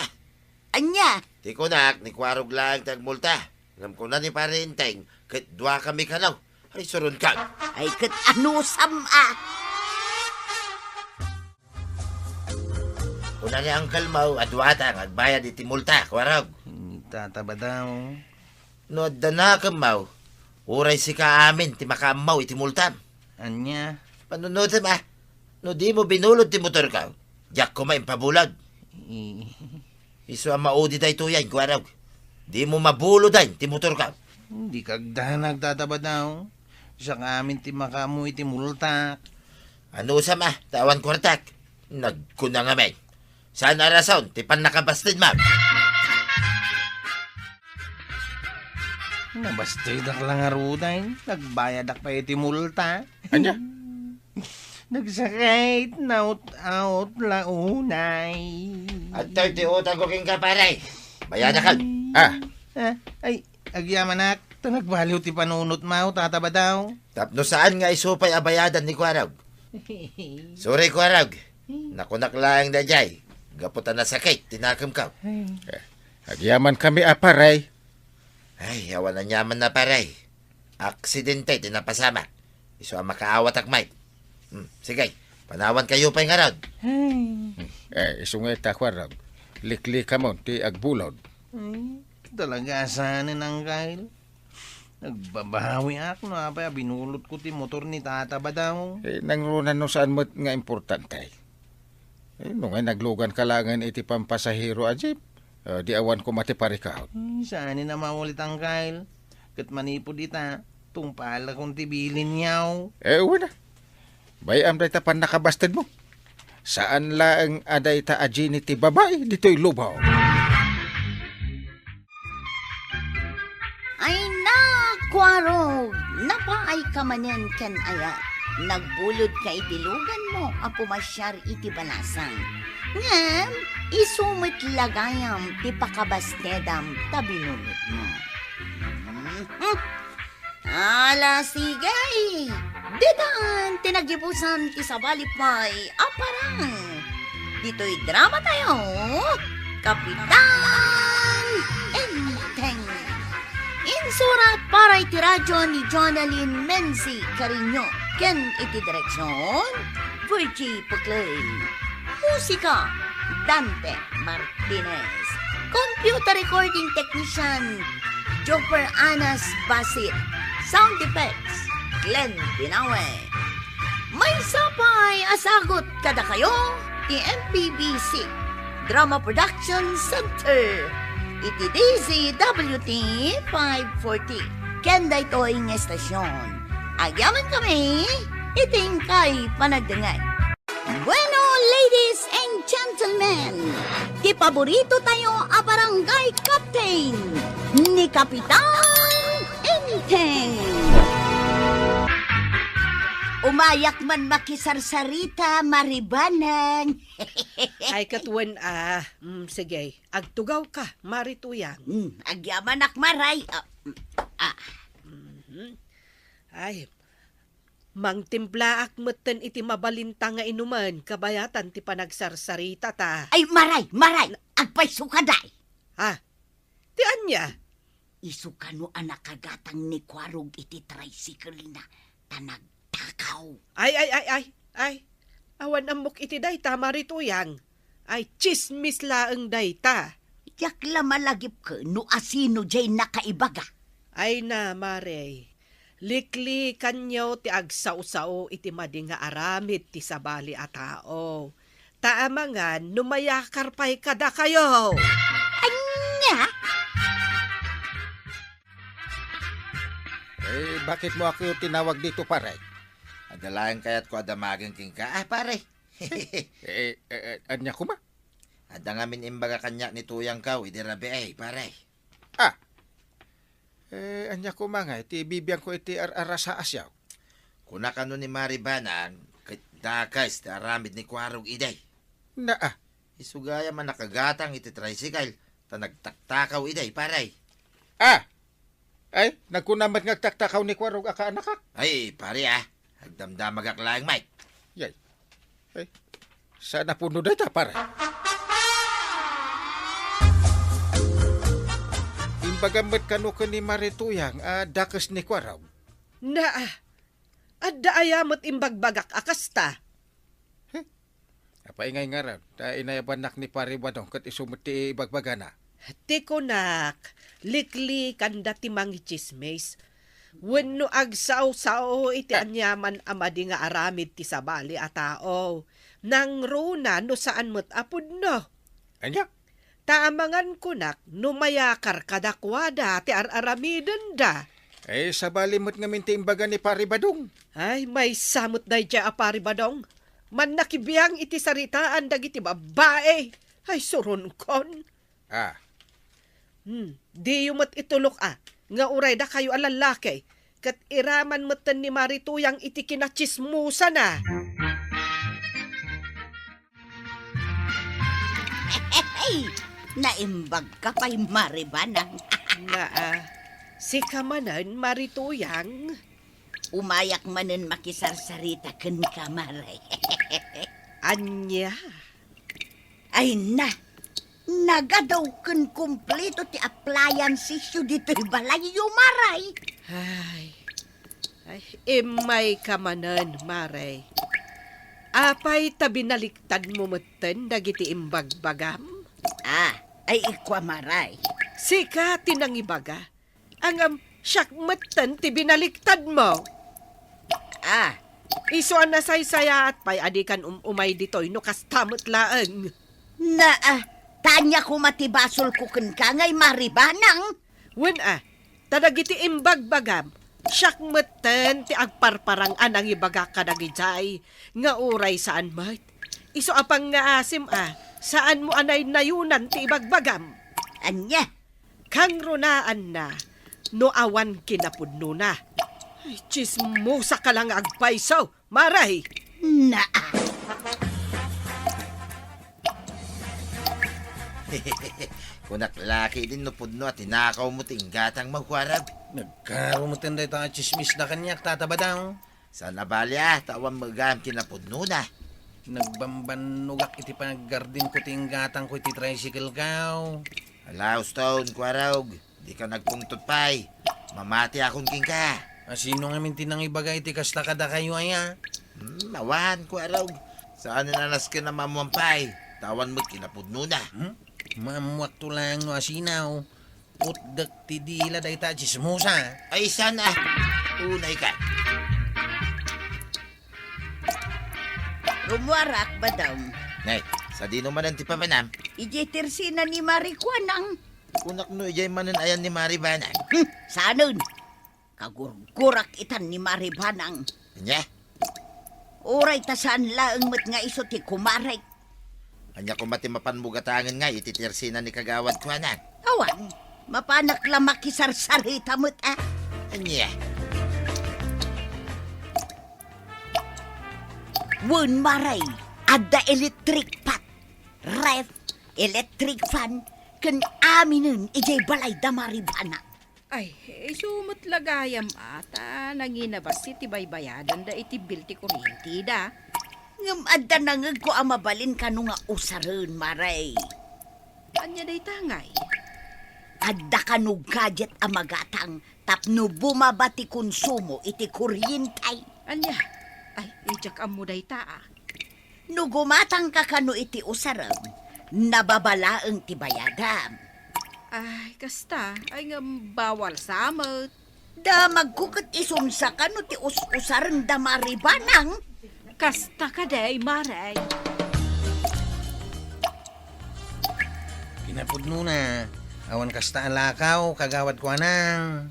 Ania? Ti kunak, ni Kuarog laeng ti agmulta. Ngem kuna ni Pari Inteng, ket duakami kano. Ay, suronkon. Ay, ket anusam, a? Kuna ni Uncle mo a duata nga agbayad iti multa, Kuarog. Tata Badaw. No adda nakemmo, uray sika amin ti makaammo iti multam. Ania? Panunotem, a. No dimo binulod ti motorko, diak koma impabulod. I- Isu a maudi daytoyen, Kuarog. Dimo mabuloden ti motorko. Dika agdanag, Tata Badaw. Siak amin ti makaammo iti multak. Anusam, a, ta awan kuartak? Nagkuna ngamin. Saan a rason ti pannakabastedmo? Nabastedak la ngaruden. Nagbayadak pay iti multa. Ania? Nagsakit, naut-aut la unay. Adtoy ti utangko kenka, pare. Bayadakon. Ah. Ah, ay, agyamanak, ta nagbaliw ti panunotmo, Tata Badaw. Tapno saan nga isu pay a bayadan ni Kuarog. Sorry, Kuarog. Nakunak laeng daydiay. Gapu ta nasakit ti nakemko. Ay. Eh, agyamankami a, pare. Ay, awan aniamanna, pare. Aksidente ti napasamak. Isu a makaawatak met. Hmm, sige, panawankayo pay ngarud. Ay. Hmm, eh, isu nga ita, Kuarog. Liklikamon ti agbulod. Ay, talaga saan, Uncle? Nagbabawiak no apay a binulodko ti motor ni Tata Badaw. Eh, nangruna no saan met nga importante. Eh, no ngay naglugan ka laengen iti pampasahero a jeep, eh, di awan koma ti parikaw. Hmm, saan ni a maulit, Angkel. Ket manipud ita, tungpalakon ti bilinyo. Eh, wen a. Bay-am dayta pannakabastedmo. Saan laeng a dayta a Jenny ti babai ditoy lubong. Ay, nakuarog! Napaayka manen ken ayat. Nagbuledka iti luganmo a pumasiar iti balasang. Ngem, isu met la gayam ti pakabastedam ta binulodmo. Mhm. Ala, sige! Ditan ti nagibusan ti sabali pay a parang. Ditoy drama tayo, Kapitan Enteng. Insurat para iti radyo ni Jonalyn Menzi Cariño ken iti direksyon, Virgie Puclay. Musika, Dante Martinez. Computer recording technician, Joffer Anas Basit. Sound effects, Glenn Binawe. Maysa pay a sagut kadakayo ti M P B C Drama Production Center iti D Z W T five forty. Ken daytoy nga estasyon, agyamankami iti inkay panagdengngeg. Bueno, ladies and gentlemen, ti paborito tayo a barangay captain, ni Kapitan Enteng. Umayak man makisarsarita, Mari Banang. Ay, ket wen a. Mm, sige, agtugawka, Mari Tuyang. Mm, agyamanak, Maray. Ah, mm, ah. Mhm. Ay, mangtimplaak metten iti mabalinta nga inumen kabayatan ti panagsarsaritata. Ay, Maray, Maray! Na- Agpayso ka, day! Ha? Ti ania? Isu kano a nakagatang ni Kuarog iti tricycle-na ta nagtakaw. Ay, ay, ay, ay, ay. Awan ammok iti dayta, Mari Tuyang. Ay, tsismis laeng dayta. Diak la malagipken no asino diay nakaibaga. Ay na, Mari. Liklikanyo ti agsao-sao iti madi nga aramid ti sabali a tao. Ta amangan no mayakar pay kadakayo. Ania? Eh, bakit mo ako tinawag dito, pare? Adda laeng kayatko a damagen kenka, ah, pare. Eh, eh, eh, ania koma? Adda ngamin imbaga kaniak ni Tuyangko idi rabii, pare. Ah. Eh, ania koma nga iti bibiangko iti ar-arasa a siaw? Kuna kano ni Mari Banang, ket dakes ti aramid ni Kuarog idi. Naa. Isu gayam a nakagatang iti tricycle, ta nagtaktakaw idi, pare. Ah! Ay, nagkuna met nga agtaktakaw ni Kuarog a kaanakak. Ay, pare, ah. Agdamdamagak laeng, Mike. Yay. Ay, saan a puno dayta, pare? Imbagam met kano ken ni Mari Tuyang a dakes ni Kuarog. Naa, adda aya met imbagbagak a kasta? He? Apay ngay ngarud, ta inayabannak ni Pari Badong ket isu met ti ibagbagana? Ti kunak, liklikanda ti mangitsismis. Wenno agsao-sao iti Ah. aniaman a madi nga aramid ti sabali a tao. Nangruna no saan met a pudno. Ania? Ta amangan kunak no mayakar kadakuada ti ar-aramidenda. Eh, sabali met ngamin ti imbaga ni Pari Badong. Ay, maysa met daydiay a Pari Badong. Mannakibiang iti saritaan dagiti babbai. Ay, suronkon. Ah. Hmm, diyo met itulok a, nga uray dakayo a lallaki, ket iraman metten ni Mari Tuyang iti kinatsismosana. Hey! Naimbag ka pay, Mari Banang. Naa, sika manen, Mari Tuyang. Umayak manen makisarsarita kenka, Mari. Ania? Ay na, nagadaw ken kompleto ti appliancesyo ditoy balayyo, Mari. Ay, ay, immayka manen, Mari. Apay ta binaliktadmo metten dagiti imbagbagam? Ah, ay ikua, Mari. Sika ti nangibaga. Ngem siak metten ti binaliktadmo. Ah, Isu a nasaysayaat pay a dikan um-umay ditoy no kasta met laeng. Na, ah, ta ania koma ti basolko kenka ngay, Mari Banang? Wen a, ta dagiti imbagbagam, siak metten ti agparparang a nangibagak kadagijay nga uray saan met. Isu a pangngaasim a, saanmo a naynayunan ti ibagbagam. Ania? Kangrunaanna no awan kinapudnona. Ay, tsismosa ka la nga agpayso, Mari! Naa! Kunak la ketdin no pudno a tinakawmo ti inggatangmo, Kuarog. Nagkaro metten dayta a tsismisda kaniak, Tata Badang. Saan a bali a, ta awan met gayam kinapudnona. Nagbambannogak iti panaggardinko ti inggatangko iti tricycle-ko. Ala, uston, Kuarog. Dika nagpungtot pay. Mamatiakon kenka. A, sino ngamin ti nangibaga iti kasta kadakayo aya? Hmm, awan, Kuarog. Saanen a nasken a maammuan pay. Ta awan met kinapudnona. Hmm? Maammuakto laeng no asino. Putdek ti dila dayta a tsismosa. Ay, saan a? Unay ka. Rumuarak, Badang. Nay, sadino manen ti papanam? Idiay tersina ni Mari Kuanang. Kunak no idiay manen ayan ni Mari Banang. Hmm, saanen? Kagurgurak itan ni Mari Banang. Ania? Uray ta saan laeng met nga isu ti kumarek. Ania koma ti mapanmo gatangen ngay iti tersina ni Kagawad Kuanang? Awan, mapanak la makisarsarita met a. Ania? Wen, Mari, adda electric pot, ref, electric fan, ken aminen idiay balay da Mari Banang. Ay, isu met la gayam a ta nanginabasi ti baybayadanda iti bill ti kuryenteda. Ngem adda nangegko a mabalin kano nga usaren, Mari. Ania dayta ngay? Adda kano gadget a magatang tapno bumaba ti konsumo iti kuryente. Ania? Ay, diak ammo dayta a. No gumatangka kano iti usarem, nababa laeng ti bayadam. Ay, kasta. Ay, ngem bawal sa met. Damagko ket isunsa kano ti us-usaren da Mari Banang. Kasta kadi, Mari. Kinapudnona, awan kasta a lakaw, Kagawad Kuanang.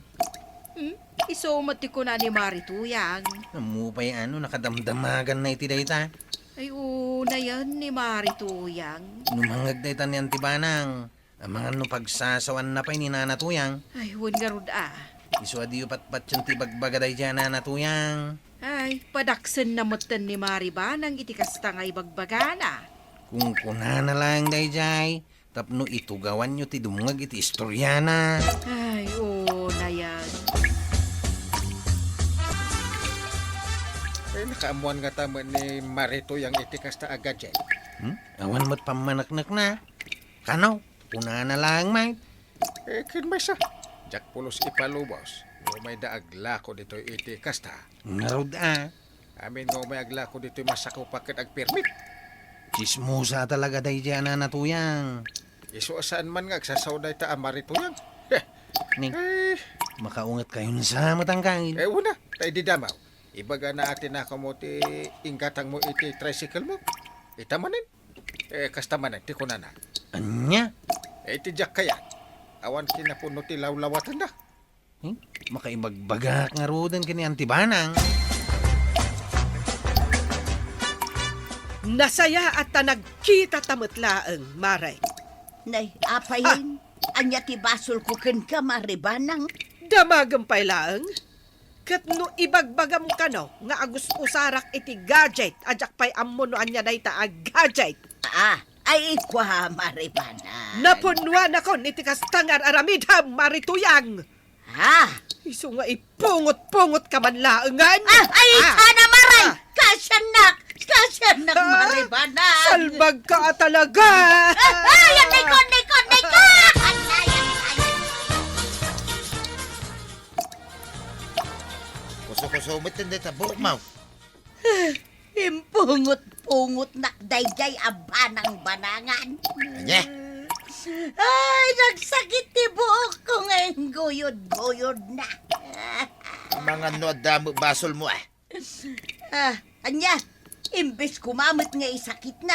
Hmm? Isu met ti kuna ni Mari Tuyang. Ammo pay a no nakadamdamaganna iti dayta. Ay, unayen ni Mari Tuyang. Numangngeg dayta ni Anti Banang. Amangan no pagsasawanna pay ni Nana Tuyang. Ay, wen ngarud a. Isu a diyo patpatien ti ibagbaga daydiay a Nana Tuyang. Ay, padaksenna metten ni Mari Banang iti kasta nga ibagbagana. Kunkunana laeng daydiay, tapno itugawanyo ti dumngeg iti istoriana. Ay, unayen. Ay, nakaammuan ngata met ni Mari Tuyang iti kasta a gadget. Hmm? Awan met pammaneknekna. Kano, kunana laeng met. Eh, ken maysa, diak pulos ipalubos no umayda aglako ditoy iti kasta. Ngarud a. Amin nga umay aglako ditoy masakupak ket agpermit. Tsismosa talaga daydiay a Nana Tuyang. Isu a saan man nga agsasaw dayta a Mari Tuyang. Heh. Ni, eh, makaunget kayon sa matangkail. Eh, una, ta idi damaw. Ibagana a tinakawmo ti inggatangmo iti tricycle mo. Ita manen. Eh, kasta manen ti kunana. Ania? Eh, iti diak kayat. Awan kinapudno ti lawlawatenda. Hmm? Makaibagbagak ngaruden ken ni Anti Banang. Nasayaat ta nagkitata met laeng, Mari. Nay, apay, ania ti basolko kenka, Mari Banang? Damagem pay laeng. Ket no ibagbagam kano nga agus-usarak iti gadget a diak pay ammo no ania dayta a gadget. Ah, ay, kua, Mari Banang. Napunnuanakon iti kasta nga ar-aramidem, Mari Tuyang. Ha? Isu nga ipungot-pungot ka man laengen. Ah, ay, ah, sana, Maray! Ah. Kasiannak! Kasiannak, ah, Mari Banang! Salbag ka talaga! Ah, ay, anikon, nikon, nikon! Ay, ay, ay, ay. Kuso-kuso met ti dayta buokmo. Impungot-pungotnak daydiay a banang-banangan. Ania? Ay, nagsakit ti buokko nga ingguyod-guyodna. Amangan no adda met basolmo, ah. Ah, Ania, imbes koma met nga isakitna,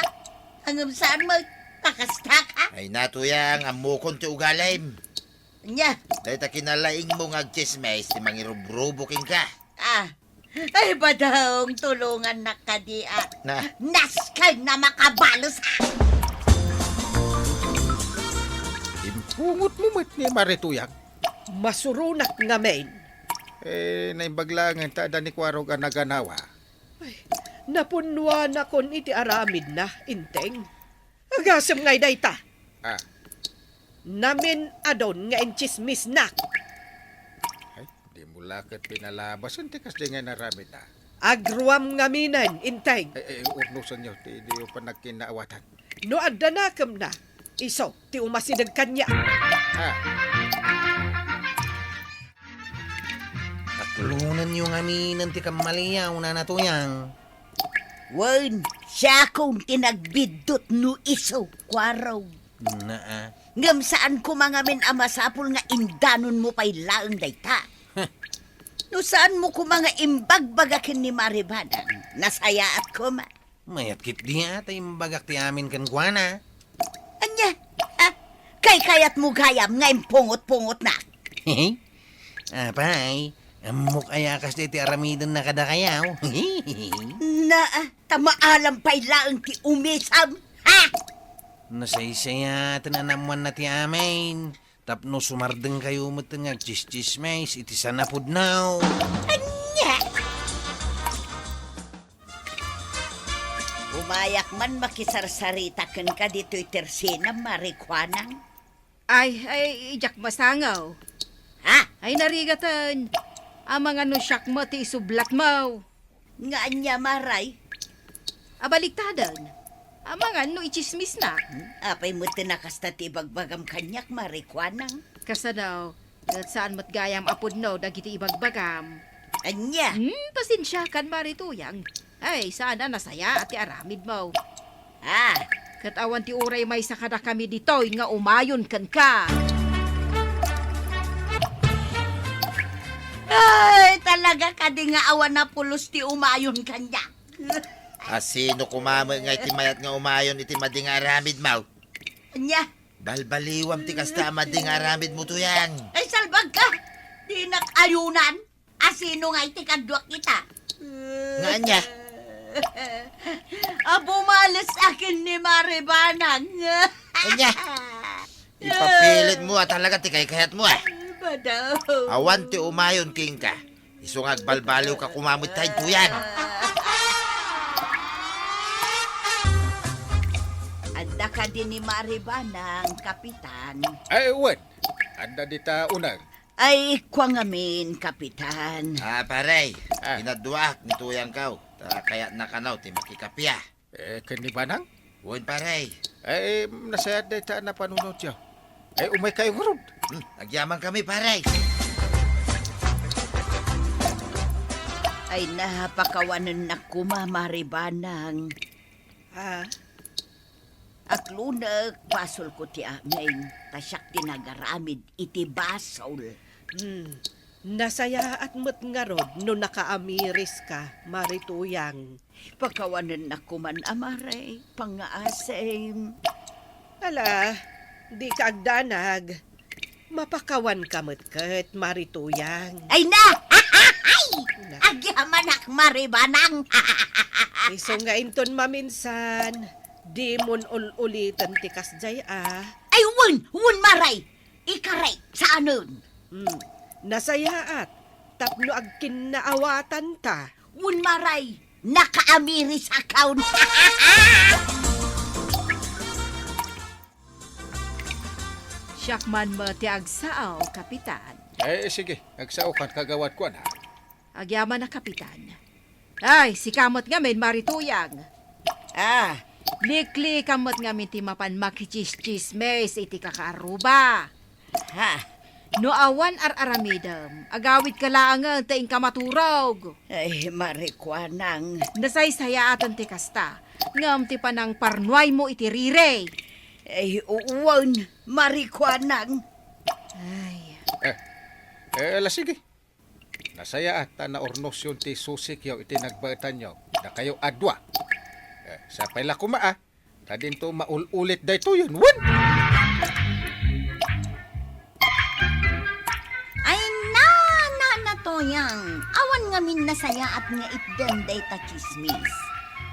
ngem saan met, pakastaka? Ay, Tuyang, ammokon ti ugalim. Ania? Dayta kinalaingmo nga agtsismis ti mangirubrubo kenka. Ah, ay, Badong, tulongannak kadi, ah. Na? Nasken a makabales, ah! Impungotmo met ni Mari Tuyang? Masuronak ngamin. Eh, naimbag laengen ta adda ni Kuarog a naganawa. Ay, napunnuanakon iti aramidna, Inteng. Agasem ngay dayta. Ah. Namin-adon nga intsismisnak. Ay, dimo la ket pinalabasen ti kasdiay nga inaramidna. Agruam ngaminen, Inteng. Ay, ay, urnosenyo ti diyo panagkinnaawatan. No adda nakemna, isu ti umasideg kaniak. Ah. Taklonenyo ngaminen ti kammaliaw, Nana Tuyang. Wen, siakon ti nagbiddut no isu, Kuarog. Naa. Ngem saan koma ngamin a masapul nga indanonmo pay laeng dayta. Huh. No saanmo koma nga imbagbaga ken ni Mari Banang, nasayaat koma. Mayat ketdi a ta imbagak ti amin kenkuana. Ania? Ah, kaykayatmo gayam nga impungot-pungotnak? Apay, ammok aya a kasdiay ti aramidenna kadakayo? Naa, ta maalam pay laeng ti umisam, ha? Nasaysayaten a naammoanna ti amin. Tapno sumardengkayo met nga agtsistsismis iti sanapudno. Ania? Umayak man makisarsarita kenka ditoy tersinam, Mari Kuanang. Ay, ay, diak masangaw. Ha? Ay, narigaten. Amangan no siak met ti isublatmo. Nga ania, Maray? Abaliktaden. Amangan no itsismisnak. Hmm? Apay met ti nakasta ti ibagbagam kaniak, Mari Kuanang? Kasano, ket saan met gayam a pudno dagiti ibagbagam? Ania? Hmm, pasensiakan, Mari Tuyang. Ay, saan a nasayaat ti aramidmo. Ah. Ket awan ti uray maysa kadakami ditoy nga umayon kenka. Ay, talaga kadi nga awan a pulos ti umayon kaniak. A sino koma met ngay ti mayat nga umayon iti madi nga aramidmo? Ania? Balbaliwam ti kasta a madi nga aramidmo, Tuyang. Ay, salbagka! Dinak ayunan. A sino ngay ti kaduak ita? Nga ania? A bumales a ken ni Mari Banang. Ania? Ipapilitmo a talaga ti kaykayatmo, a. Badaw. Awan ti umayon kenka. Isu nga agbalbaliwka koma met ta, Tuyang. Adda kadi ni Mari Banang, Kapitan? Ay, wen. Adda dita uneg. Ay, kua ngamin, Kapitan. Ah, pare, ah, inaduaak ni Tuyangko. Ta kayatna kano ti makikape. Eh, ken ni Banang? Wen, pare. Eh, nasayaat dayta a napanunotyo. Eh, umaykayo ngarud. Hmm, agyamankami, pare. Ay, napakawanennak koma, Mari Banang. Ah? Aklonek, basolko ti amin, ta siak ti nagaramid iti basol. Hmm. Nasayaat met ngarud no nakaamiriska, Mari Tuyang. Pakawanennak koman a, Mari, pangngaasim. Ala, dika agdanag. Mapakawanka met ket, Mari Tuyang. Ay na! Ay! Na. Agyamanak, Mari Banang! Isu nga inton maminsan, dimon ul-uliten ti kasdiay, a. Ay, wen, wen, Maray! Ikaray, saanen. Hmm. Nasayaat, tapno agkinnaawatanta. Wen, Maray, nakaamirisakon. Siak man met ti agsao, Kapitan. Eh, sige, agsaokan, kagawad, kuana. Agyamanak, Kapitan. Ay, sika met ngamin, Mari Tuyang. Ah. Liklikam met ngamin ti mapan makitsistsismis iti kakaarruba. Ha? No awan ar-aramidem, agawidka laengen ta inka maturog. Ay, Mari Kuanang. Nasaysayaaten ti kasta, ngem ti panangparnuaymo iti riri. Ay, wen, Mari Kuanang. Ay. Eh, eh, ala, sige. Nasayaat ta naurnosyon ti susikyo iti nagbaetanyo. Dakayo a dua. Eh, sapay la koma, a. Ta dinto maul-ulit daytoyen, wen! Ay, na, na, na, Toyang. Awan ngamin nasayaat nga itdan dayta tsismis.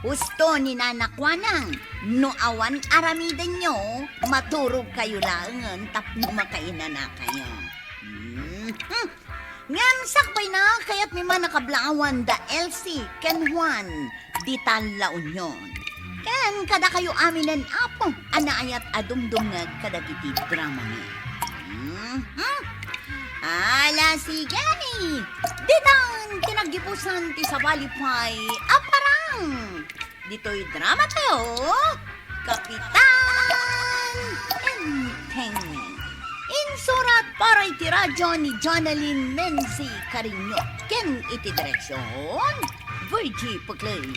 Husto ni Nana Kuanang, no awan aramidenyo, maturogkayo laengen tapno makainanakayo. Mhm. Ngem sakbayna, kayatmi man a kablaawan da Elsie ken Juan, dita La Union. Ken kadakayo aminen, Apo, a naayat a dumdumngeg kadagiti dramami. Mhm. Ala, sige! Ditan ti naggibusan ti sabali pay a parang! Ditoy drama tayo, Kapitan Enteng. Insurat para iti radyo ni Jonalyn Menzi Cariño ken iti direksyon, Virgie Puclay.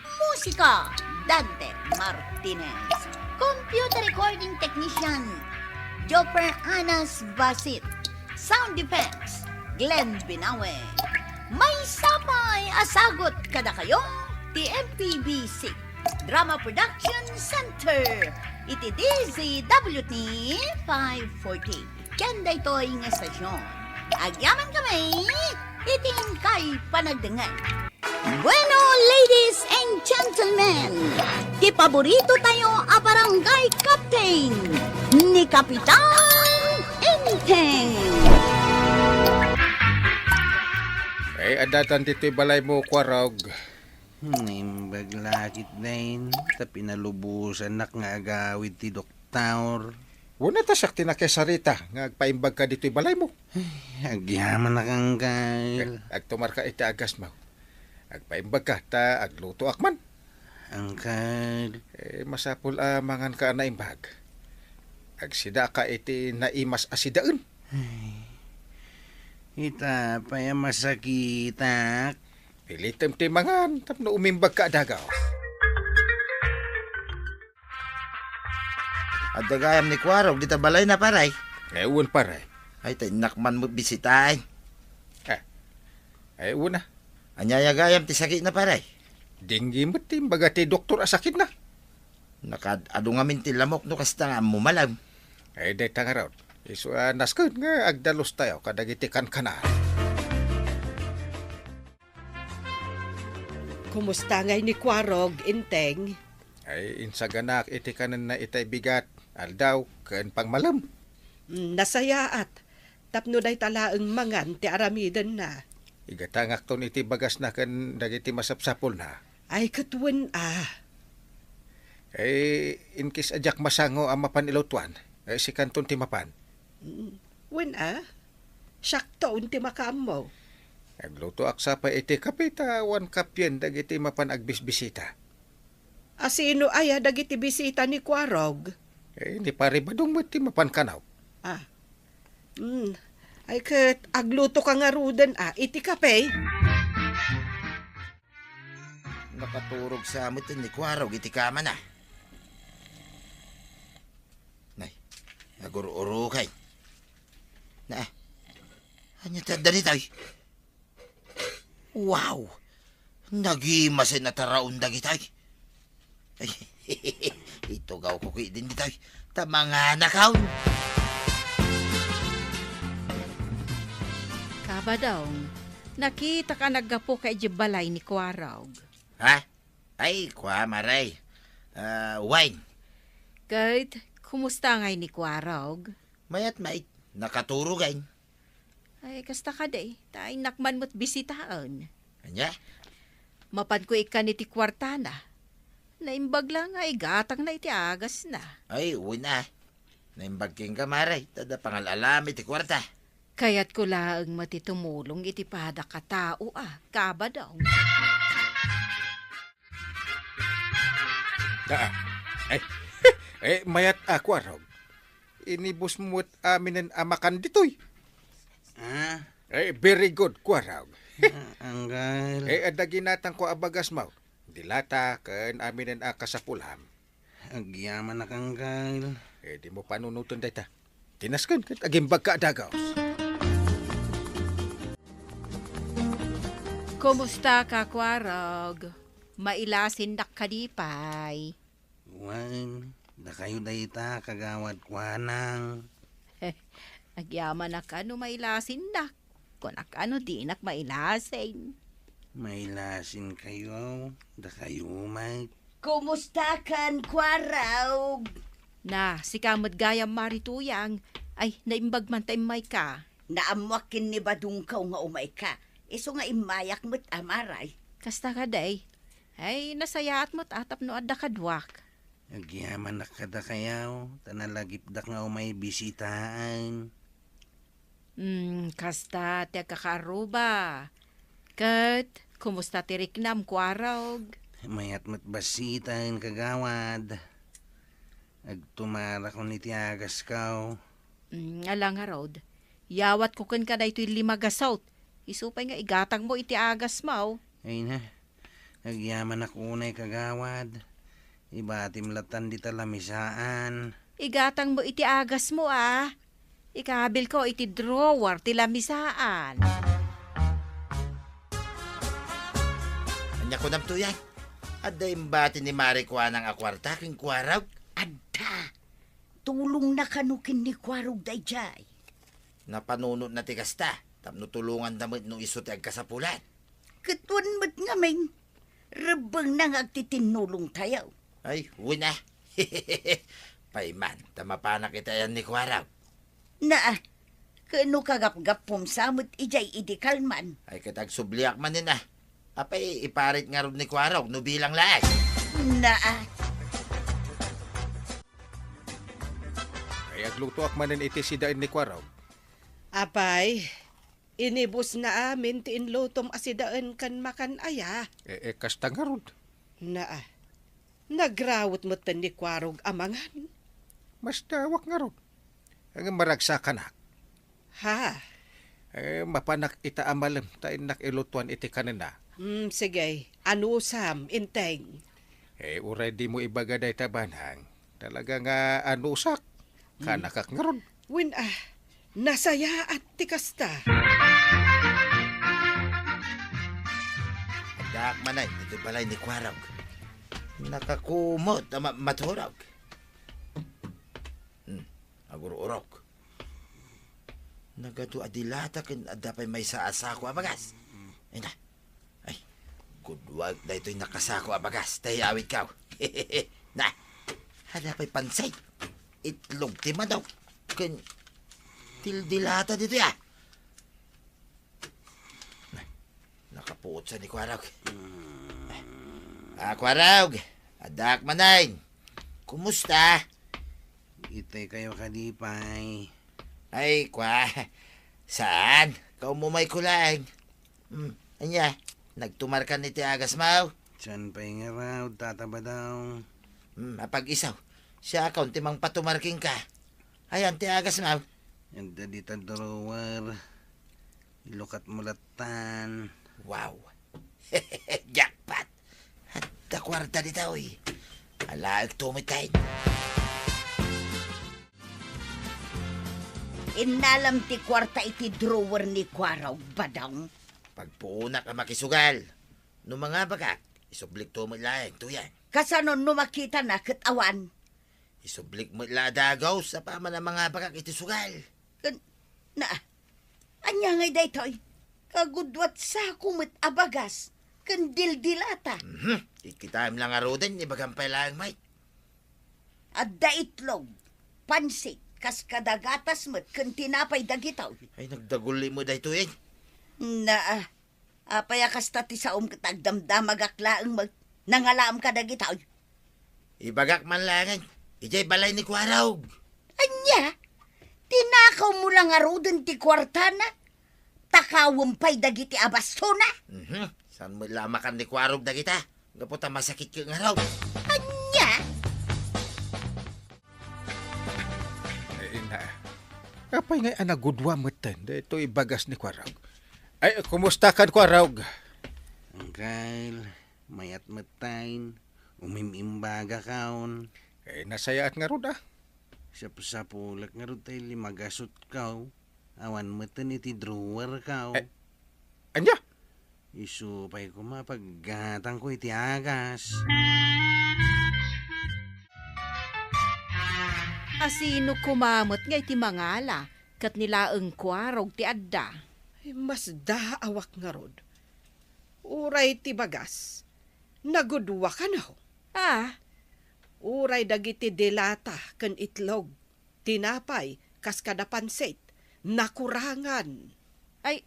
Musika, Dante Martinez. Computer recording technician, Jopper Anas Basit. Sound effects, Glenn Binawe. Maysa pay a sagut kadakayo ti M P B C Drama Production Center iti D Z W T five forty. Ken daytoy nga estasyon, agyamankami iti inkay panagdengngeg. Bueno, ladies and gentlemen, ti paborito tayo a barangay captain, ni Kapitan Enteng. Ay, adda tan ditoy balaymo, Kuarog. Naimbag la ketdin, ta pinalubosannak nga agawid ti doktor. Wen a, ta siak ti nakisarita nga agpaimbagka ditoy balaymo. Ay, agyamanak, Angkel. Eh, agtumarka iti agasmo. Agpaimbagka ta aglutoak man. Angkel. Eh, masapul a manganka a naimbag. Agsidaka iti naimas a sidaen. Ay, ita pay a masakitak. Pilitem ti mangan tapno umimbagka a dagaw. Adda gayam ni Kuarog dita balayna, pare? Eh, wen, pare. Ay, ta innak man met bisitaen. Eh, eh, wen a. Ania aya gayam ti sakitna, pare? Dengue met ti imbaga ti doktor a sakitna. Nakaad-adu ngamin ti lamok no kasta nga ammo malem. Eh, dayta ngarud. Isu a nasken nga agdalus tayo kadagiti kankanaan. Kumusta ngay ni Kuarog, Enteng? Ay, insaganak iti kanenna itay bigat, aldaw, ken pangmalem. Mm, nasayaat, tapno dayta laeng mangan ti aramidenna. Igatangakton iti bagasna ken dagiti masapsapulna. Ay, ket wen a. Ay, in case a diak masango a mapan ilutuan, ay, sikanton ti mapan. Mm, wen a. Siakton ti makaammo. Aglutoak sa pay iti kape ta awan kappien dagiti mapan agbisbisita. A, sino aya dagiti bisita ni Kuarog? Eh, ni Pare Badong met ti mapan kanaw. Ah. Mm. Ay ket aglutoka ngaruden a iti kape? Nakaturog sa met ni Kuarog iti kamana. Nay, agur-urukay. Na, ania ti adda ditoy? Wow! Nagimasen a taraon dagitoy. Ay, itugawko ketdin ditoy. Ta manganakon. Kabadong, nakitak a naggapuka idiay balay ni Kuarog. Ha? Ay, kua, Mare. Ah, wine. Ket, kumusta ngay ni Kuarog? Mayat, mait. Nakaturog, ay. Ay, kasta kadi, ta innak man met bisitaen. Ania? Mapanko ikkan iti kuartana. Naimbag la nga igatangna iti agasna. Ay, wen a. Naimbag kenka, Mare, ta adda pangal-alam iti kuarta. Kayatko laeng met ti tumulong iti padakatao a, Kabadong. Ah, eh, eh, mayat a, Kuarog. Inibusmo met aminen a makan ditoy. Ah? Eh, very good, Kuarog. Ah, anggal. Eh, adda ginatangko a bagasmo. Dilata ken aminen a kasapulam. Agyamanak, anggal. Eh, dimo panunoten dayta. Ti nasken ket agimbagka a dagaw. Kumusta ka, Kuarog? Mailasindak kadi pay? Wen, dakayo dayta, Kagawad Kuanang. Agyamanak a no mailasindak. Kunak a no dinak mailasin. Mailasinkayo, dakayo met. Kumustakan, Kuarog? Na, sika met gayam, Mari Tuyang. Ay, naimbag man ta immayka. Naammoak ken ni Badongko nga umayka. Isu nga immayak met a, Mari. Kasta kadi. Ay, nasayaat met a tapno adda kaduak. Agyamanak kadakayo, ta nalagipdak nga umay bisitaen. Hmm, kasta ti agkakaarruba. Ket, kumusta ti riknam, Kuarog? Mayat met bassiten, Kagawad. Agtumarakon iti agasko. Hmm, ala ngarud. Yawatko kenka daytoy lima gasut. Isu pay nga igatangmo iti agasmo. Ay na, agyamanak unay, Kagawad. Ibatim lattan dita lamisaan. Igatangmo iti agasmo, a. Ikabilko iti drawer ti lamisaan. Ania kunam, Tuyang? Adda imbati ni Mari Kuanang a kuarta ken Kuarog? Adda. Tulongna kano ken ni Kuarog daydiay. Napanunotna ti kasta, tapno tulonganda met no isu ti agkasapulan. Ket wen met ngamin, rebbengna nga agtitinnulongtayo. Ay, wen a. Pay man, ta mapanak iti ayan ni Kuarog. Naa, ket no kagapgappom sa met idiay idi kalman. Ay, ket agsubliak manen a. Apay, iparit ngarud ni Kuarog no bilang laeng. Naa. Ay, aglutoak manen iti sidaen ni Kuarog. Apay, inibusna amin ti inlutom a sidaen ken makan aya. E, e, kasta ngarud. Naa. Nagrawet metten ni Kuarog a mangan. Masdawak ngarud. Ngem maragsakanak. Ha? E, mapanak ita a malem ta innak ilutuan iti kanenna. Hmm, sige. Anusam, Enteng. E, uray dimo ibaga dayta, Banang. Talaga nga anusak. Hmm. Kanakak ngarud. Wen a, nasayaat ti kasta. Addaak manen ditoy balay ni Kuarog. Nakakumot a ma-, maturog. Hmm, agur-urok. Nagadu a dilata ken adda pay maysa a sako a bagas. Ay na. Ay, kuduak daytoy nakasako a bagas. Tay awit kaw. Na. Adda pay pansit. Itlog ti manok. Ken dildilata ditoy a. Nakapuot sa ni Kuarog. Ah, Kuarog, addaak manen. Kumusta? Itay kayo kadi pay. Ay, kwa. Saan? Kaumumay ko lang. Hmm, anya, nagtumarkan iti agasmaw? Saan pay nga raw, tatabadaw? Hmm, apag-isaw. Siya akon ti mangpatumar kenka. Ayan ti agasmaw. Adda dita drawer. Ilukat mo lattan. Wow. Jackpot! Adda kuarta dita, uy. Alaek to met kain. Innalam ti kuarta iti drawer ni Kuarog, Badong. Pagpuonak a makisugal. No mangabagak, isublik to met laeng, Tuyang. Kasano no makitana ket awan? Isublik met la a dagus, apaman a mangabagak iti sugal. Ken, na, ania ngay daytoy? Kagudua ti sako met a bagas, ken dildilata. Mhm. Kitkitaem la ngaruden, ibagam pay laeng met. Adda itlog, pansit, kas kada gatas met, ken tinapay dagitoy. Ay, nagdagulli met daytoy, eh. Na, Apay a kasta ti saom ket agdamdamagak laeng met nangalaem kadagitoy? Ibagak man laengen, idiay balay ni Kuarog. Ania? Tinakawmo la ngaruden ti kuartana? Takawem pay dagiti a bastona? Mhm. Saan met la a makan ni Kuarog dagita? Gapu ta masakit ket ngarud. Ania? Ay, ina. Apay ngay a nagudua metten daytoy bagas ni Kuarog? Ay, kumusta kan Kuarog? Angkel, mayat metten. Umimbagakon. Eh, nasayaat ngarud, ah. Sapsapulek ngarud tay lima gasutko. Awan metten iti drawerko. Eh, ania? Isu pay koma paggatangko iti agas. Asino koma met nga iti mangala ket ni laeng Kuarog ti adda? Ay, masdaawak ngarud. Uray ti bagas, nagudua kano. Ah, uray dagiti delata ken itlog, tinapay, kas kada pansit, nakurangan. Ay,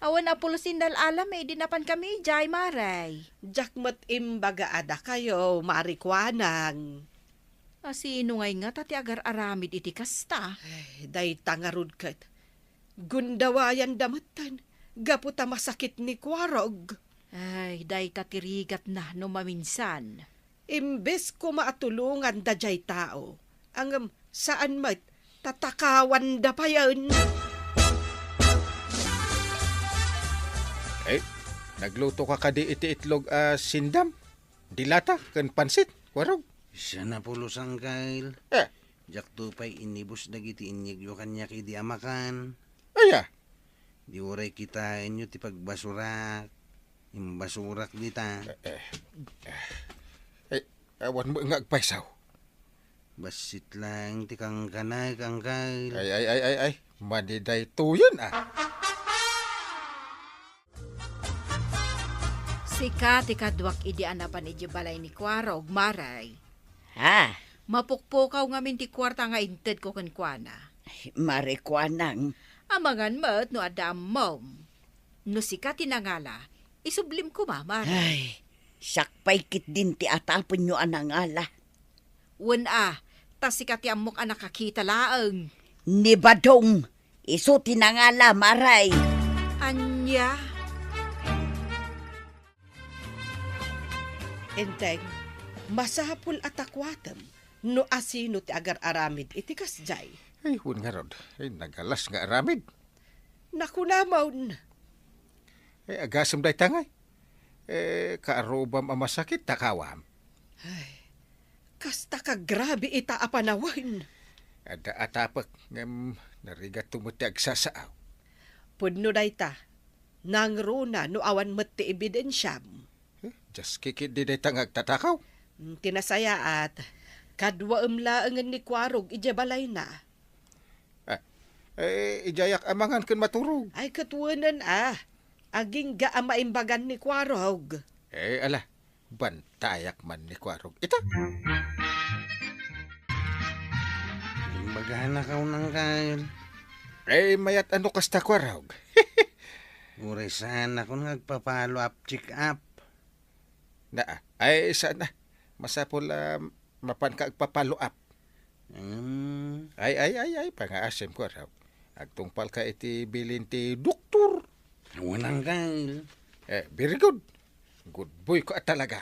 awan a pulos innal-alam idi napankami idiay, Mare. Diak met imbaga a dakayo, Mare Kuanang. Asino ngay ngata ti agar-aramid iti kasta? Ay, dayta ngarud ket gundawayanda metten gapu ta masakit ni Kuarog. Ay, dayta ti rigatna no maminsan. Imbes koma a tulongan daydiay tao, ngem saan met, tatakawanda payen. Eh, nagluto ka kadi iti itlog a sindam, dilata, ken pansit, Kuarog? Siya na pulos, Angkel. Eh. Diakto pay inibus dagiti inyegyo kaniak idi a makan. Aya? Di uray kitaenyo ti pagbasurak. Imbasurak dita. Eh, eh, eh, awan mo nga agpaysaw. Bassit laeng ti kangkanak, Angkel. Ay, ay, ay, ay, ay. Madi daytoyen, ah. Sika ti kaduak idi a napan idiay balay ni Kuarog, Mare. Ha? Mapukpukaw ngamin ti kuarta nga intedko kenkuana. Ay, Mare Kuanang. Amangan met no adda ammom. No sika ti nangala, isublim koma, Mare. Ay, siak pay ketdin ti atapenyo a nangala. Wen a, ta sika ti ammok a nakakita laeng. Ni Badong, isu ti nangala, Mare. Ania? Enteng, masapul a takuatem no asino ti agar-aramid iti kasdiay. Ay, wen ngarud, ay, nagalas nga aramid. Nakunamon. Eh, agasem dayta ngay. Eh, kaarrubam a masakit, takawam. Ay, kasta kagrabe ita a panawen. Adda atapek, ngem narigatto met ti agsasaaw. Pudno dayta, nangruna no awan met ti ebidensiam. Eh, diak ketdi dayta nga agtatakaw. Mm, ti nasayaat, kaduaem laengen ni Kuarog idiay balayna. Ah, eh, idiayak a mangan ken maturog. Ay, ket wenen a. Agingga a maimbagan ni Kuarog. Eh, ala, bantayak man ni Kuarog. Ita? Imbagana ka unang kayon. Eh, mayat ano kasta Kuarog? Uray saan akon nga agpa-follow up, check up. Na, ay, saan na? Masapul a mapan ka agpa-follow up. Hmm. Ay, ay, ay, ay, pangaasim ko, raw. Agtungpal ka iti bilin ti doktor. Awan, Angkel. Eh, very good. Good boy ko talaga.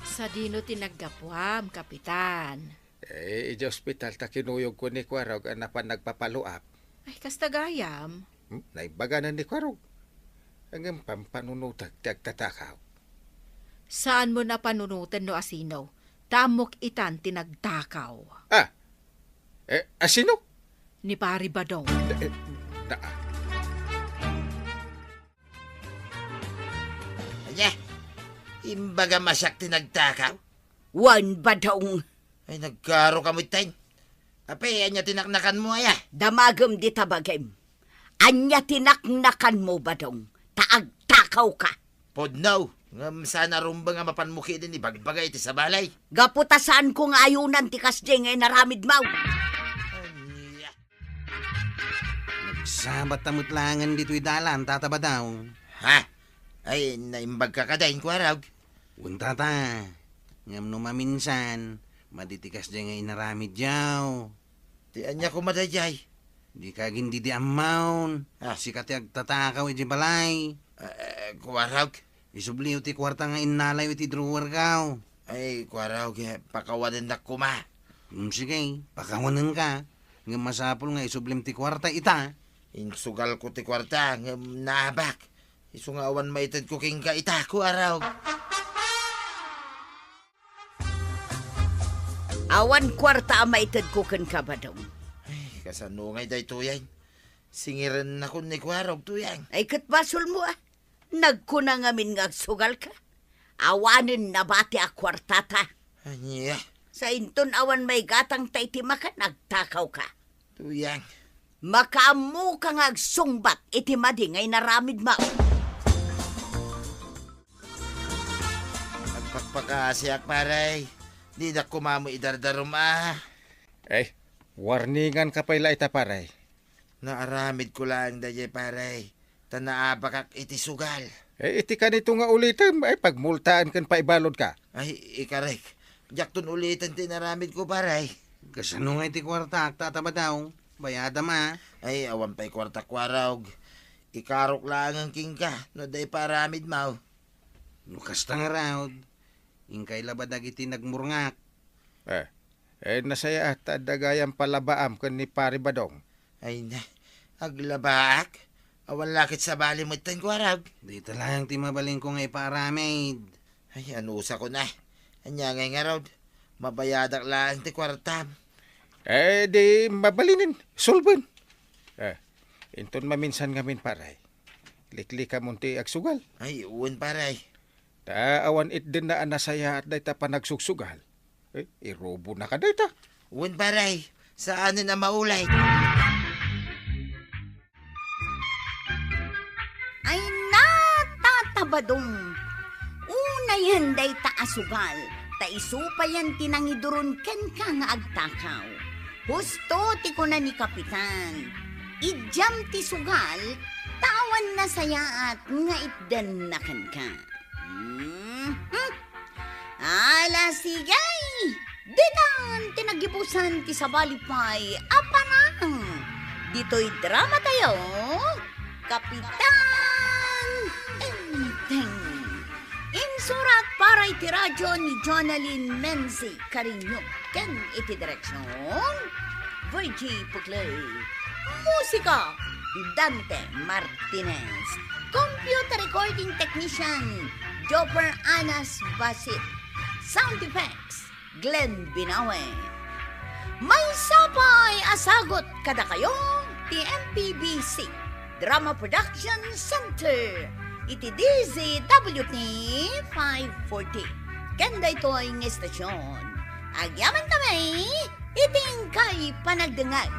Sadino ti naggapuam, Kapitan? Eh, idiay ospital ta kinuyog ko ni Kuarog a napan nagpa-follow up. Ay, kasta gayam. Hmm? Naimbaganan ni Kuarog. Ngem pampanunotek ti agtatakaw. Saan mo napanunoten no asino? Ta ammok itan ti nagtakaw. Ah! Eh, asino? Ni Pari Badong. Eh, na, ah. Ania, imbagam a siak ti nagtakaw? Wen, Badong. Ay, nagkarok a met, tay. Apay, ania ti naknakanmo, aya? Damagem dita bagim. Ania ti naknakanmo, Badong? Ta agtakaw ka. Pudno, ngem saan a rumbeng a mapanmo ketdin ibagbaga iti sabali. Gapu ta saanko nga ayonan ti kasdiay nga inaramidmo. Ania? Nagsabat ta met laengen ditoy dalan, Tata Badong. Ha? Ay, naimbagka kadi, Kuarog? Wen, Tata. Ngem no maminsan, madi ti kasdiay nga inaramidyo. Ti ania koma daydiay? Dika agin didi ammaon. Ah. Sika ti agtatakaw idiay balay. Eh, Kuarog? Isubliyo ti kuarta nga innalayo iti drawerko. Ay, Kuarog, eh, pakawanennak koma. Hmm, sige, pakawanenka. Ngem masapul nga isublim ti kuarta ita. Insugalko ti kuarta, ngem naabak. Isu nga awan maitedko kenka ita, Kuarog. Awan kuarta a maitedko kenka, Badong. Ay, kasano ngay daytoyen? Singirennakon ni Kuarog, Tuyang. Ay, ket basolmo, a. Nagkuna ngamin nga agsugalka. Awanen nabati a kuartata. Ania? Sainton awan maigatangta iti makan, agtakawka. Tuyang. Makaammoka nga agsungbat iti madi nga inaramidmo. Agpakpakasiak, pare. Dinak koma met idardarum, a. Eh, warninganka pay la ita, pare. Naaramidko laeng daydiay, pare, ta naabakak iti sugal. Eh, iti kanito nga ulitem, ay pagmultaan ken paibaludka. Ay, ikarek, diakton uliten ti inaramidko, pare. Kasano nga iti kuartak, Tata Badong? Bayadam, a. Ay, awan pay kuartak, Kuarog. Ikarok laengen kenka no adda ipaaramidmo. No kasta ngarud, inkay laba dagiti nagmurngaak. Eh, eh, nasayaat ta adda gayam palabaam ken ni Pare Badong. Ay na, aglabaak? Awan la ket sabali metten, Kuarog. Dayta laeng ti mabalinko nga ipaaramid. Ay, anusakon a. Ania ngay ngarud? Mabayadak laeng ti kuartam. Eh, di mabalinen, sulben. Eh, inton maminsan ngamin, pare. Liklikamon ti agsugal. Ay, wen, pare. Ta awan itdenna a nasayaat dayta panagsugsugal. Eh, irubonaka dayta. Wen, pare. Saanen a maulit. Ay na, Tata Badong. Unayen dayta a sugal, ta isu payen ti nangiduron kenka nga agtakaw. Husto ti kuna ni Kapitan, idiam ti sugal, ta awan nasayaat nga itdenna kenka. Mhm. Ala, sige! Ditan ti nagibusan ti sabali pay a parang. Ditoy drama tayo, Kapitan Enteng. Insurat para iti radyo ni Jonalyn Menzi Cariño ken iti direksyon, Virgie Puclay. Musika, Dante Martinez. Computer recording technician, Jopper Anas Basit. Sound effects, Glenn Binawe. Maysa pay a sagut kadakayo ti M P B C Drama Production Center iti D Z W T five forty. Ken daytoy nga istasyon, agyamankami iti inkay panagdengngeg.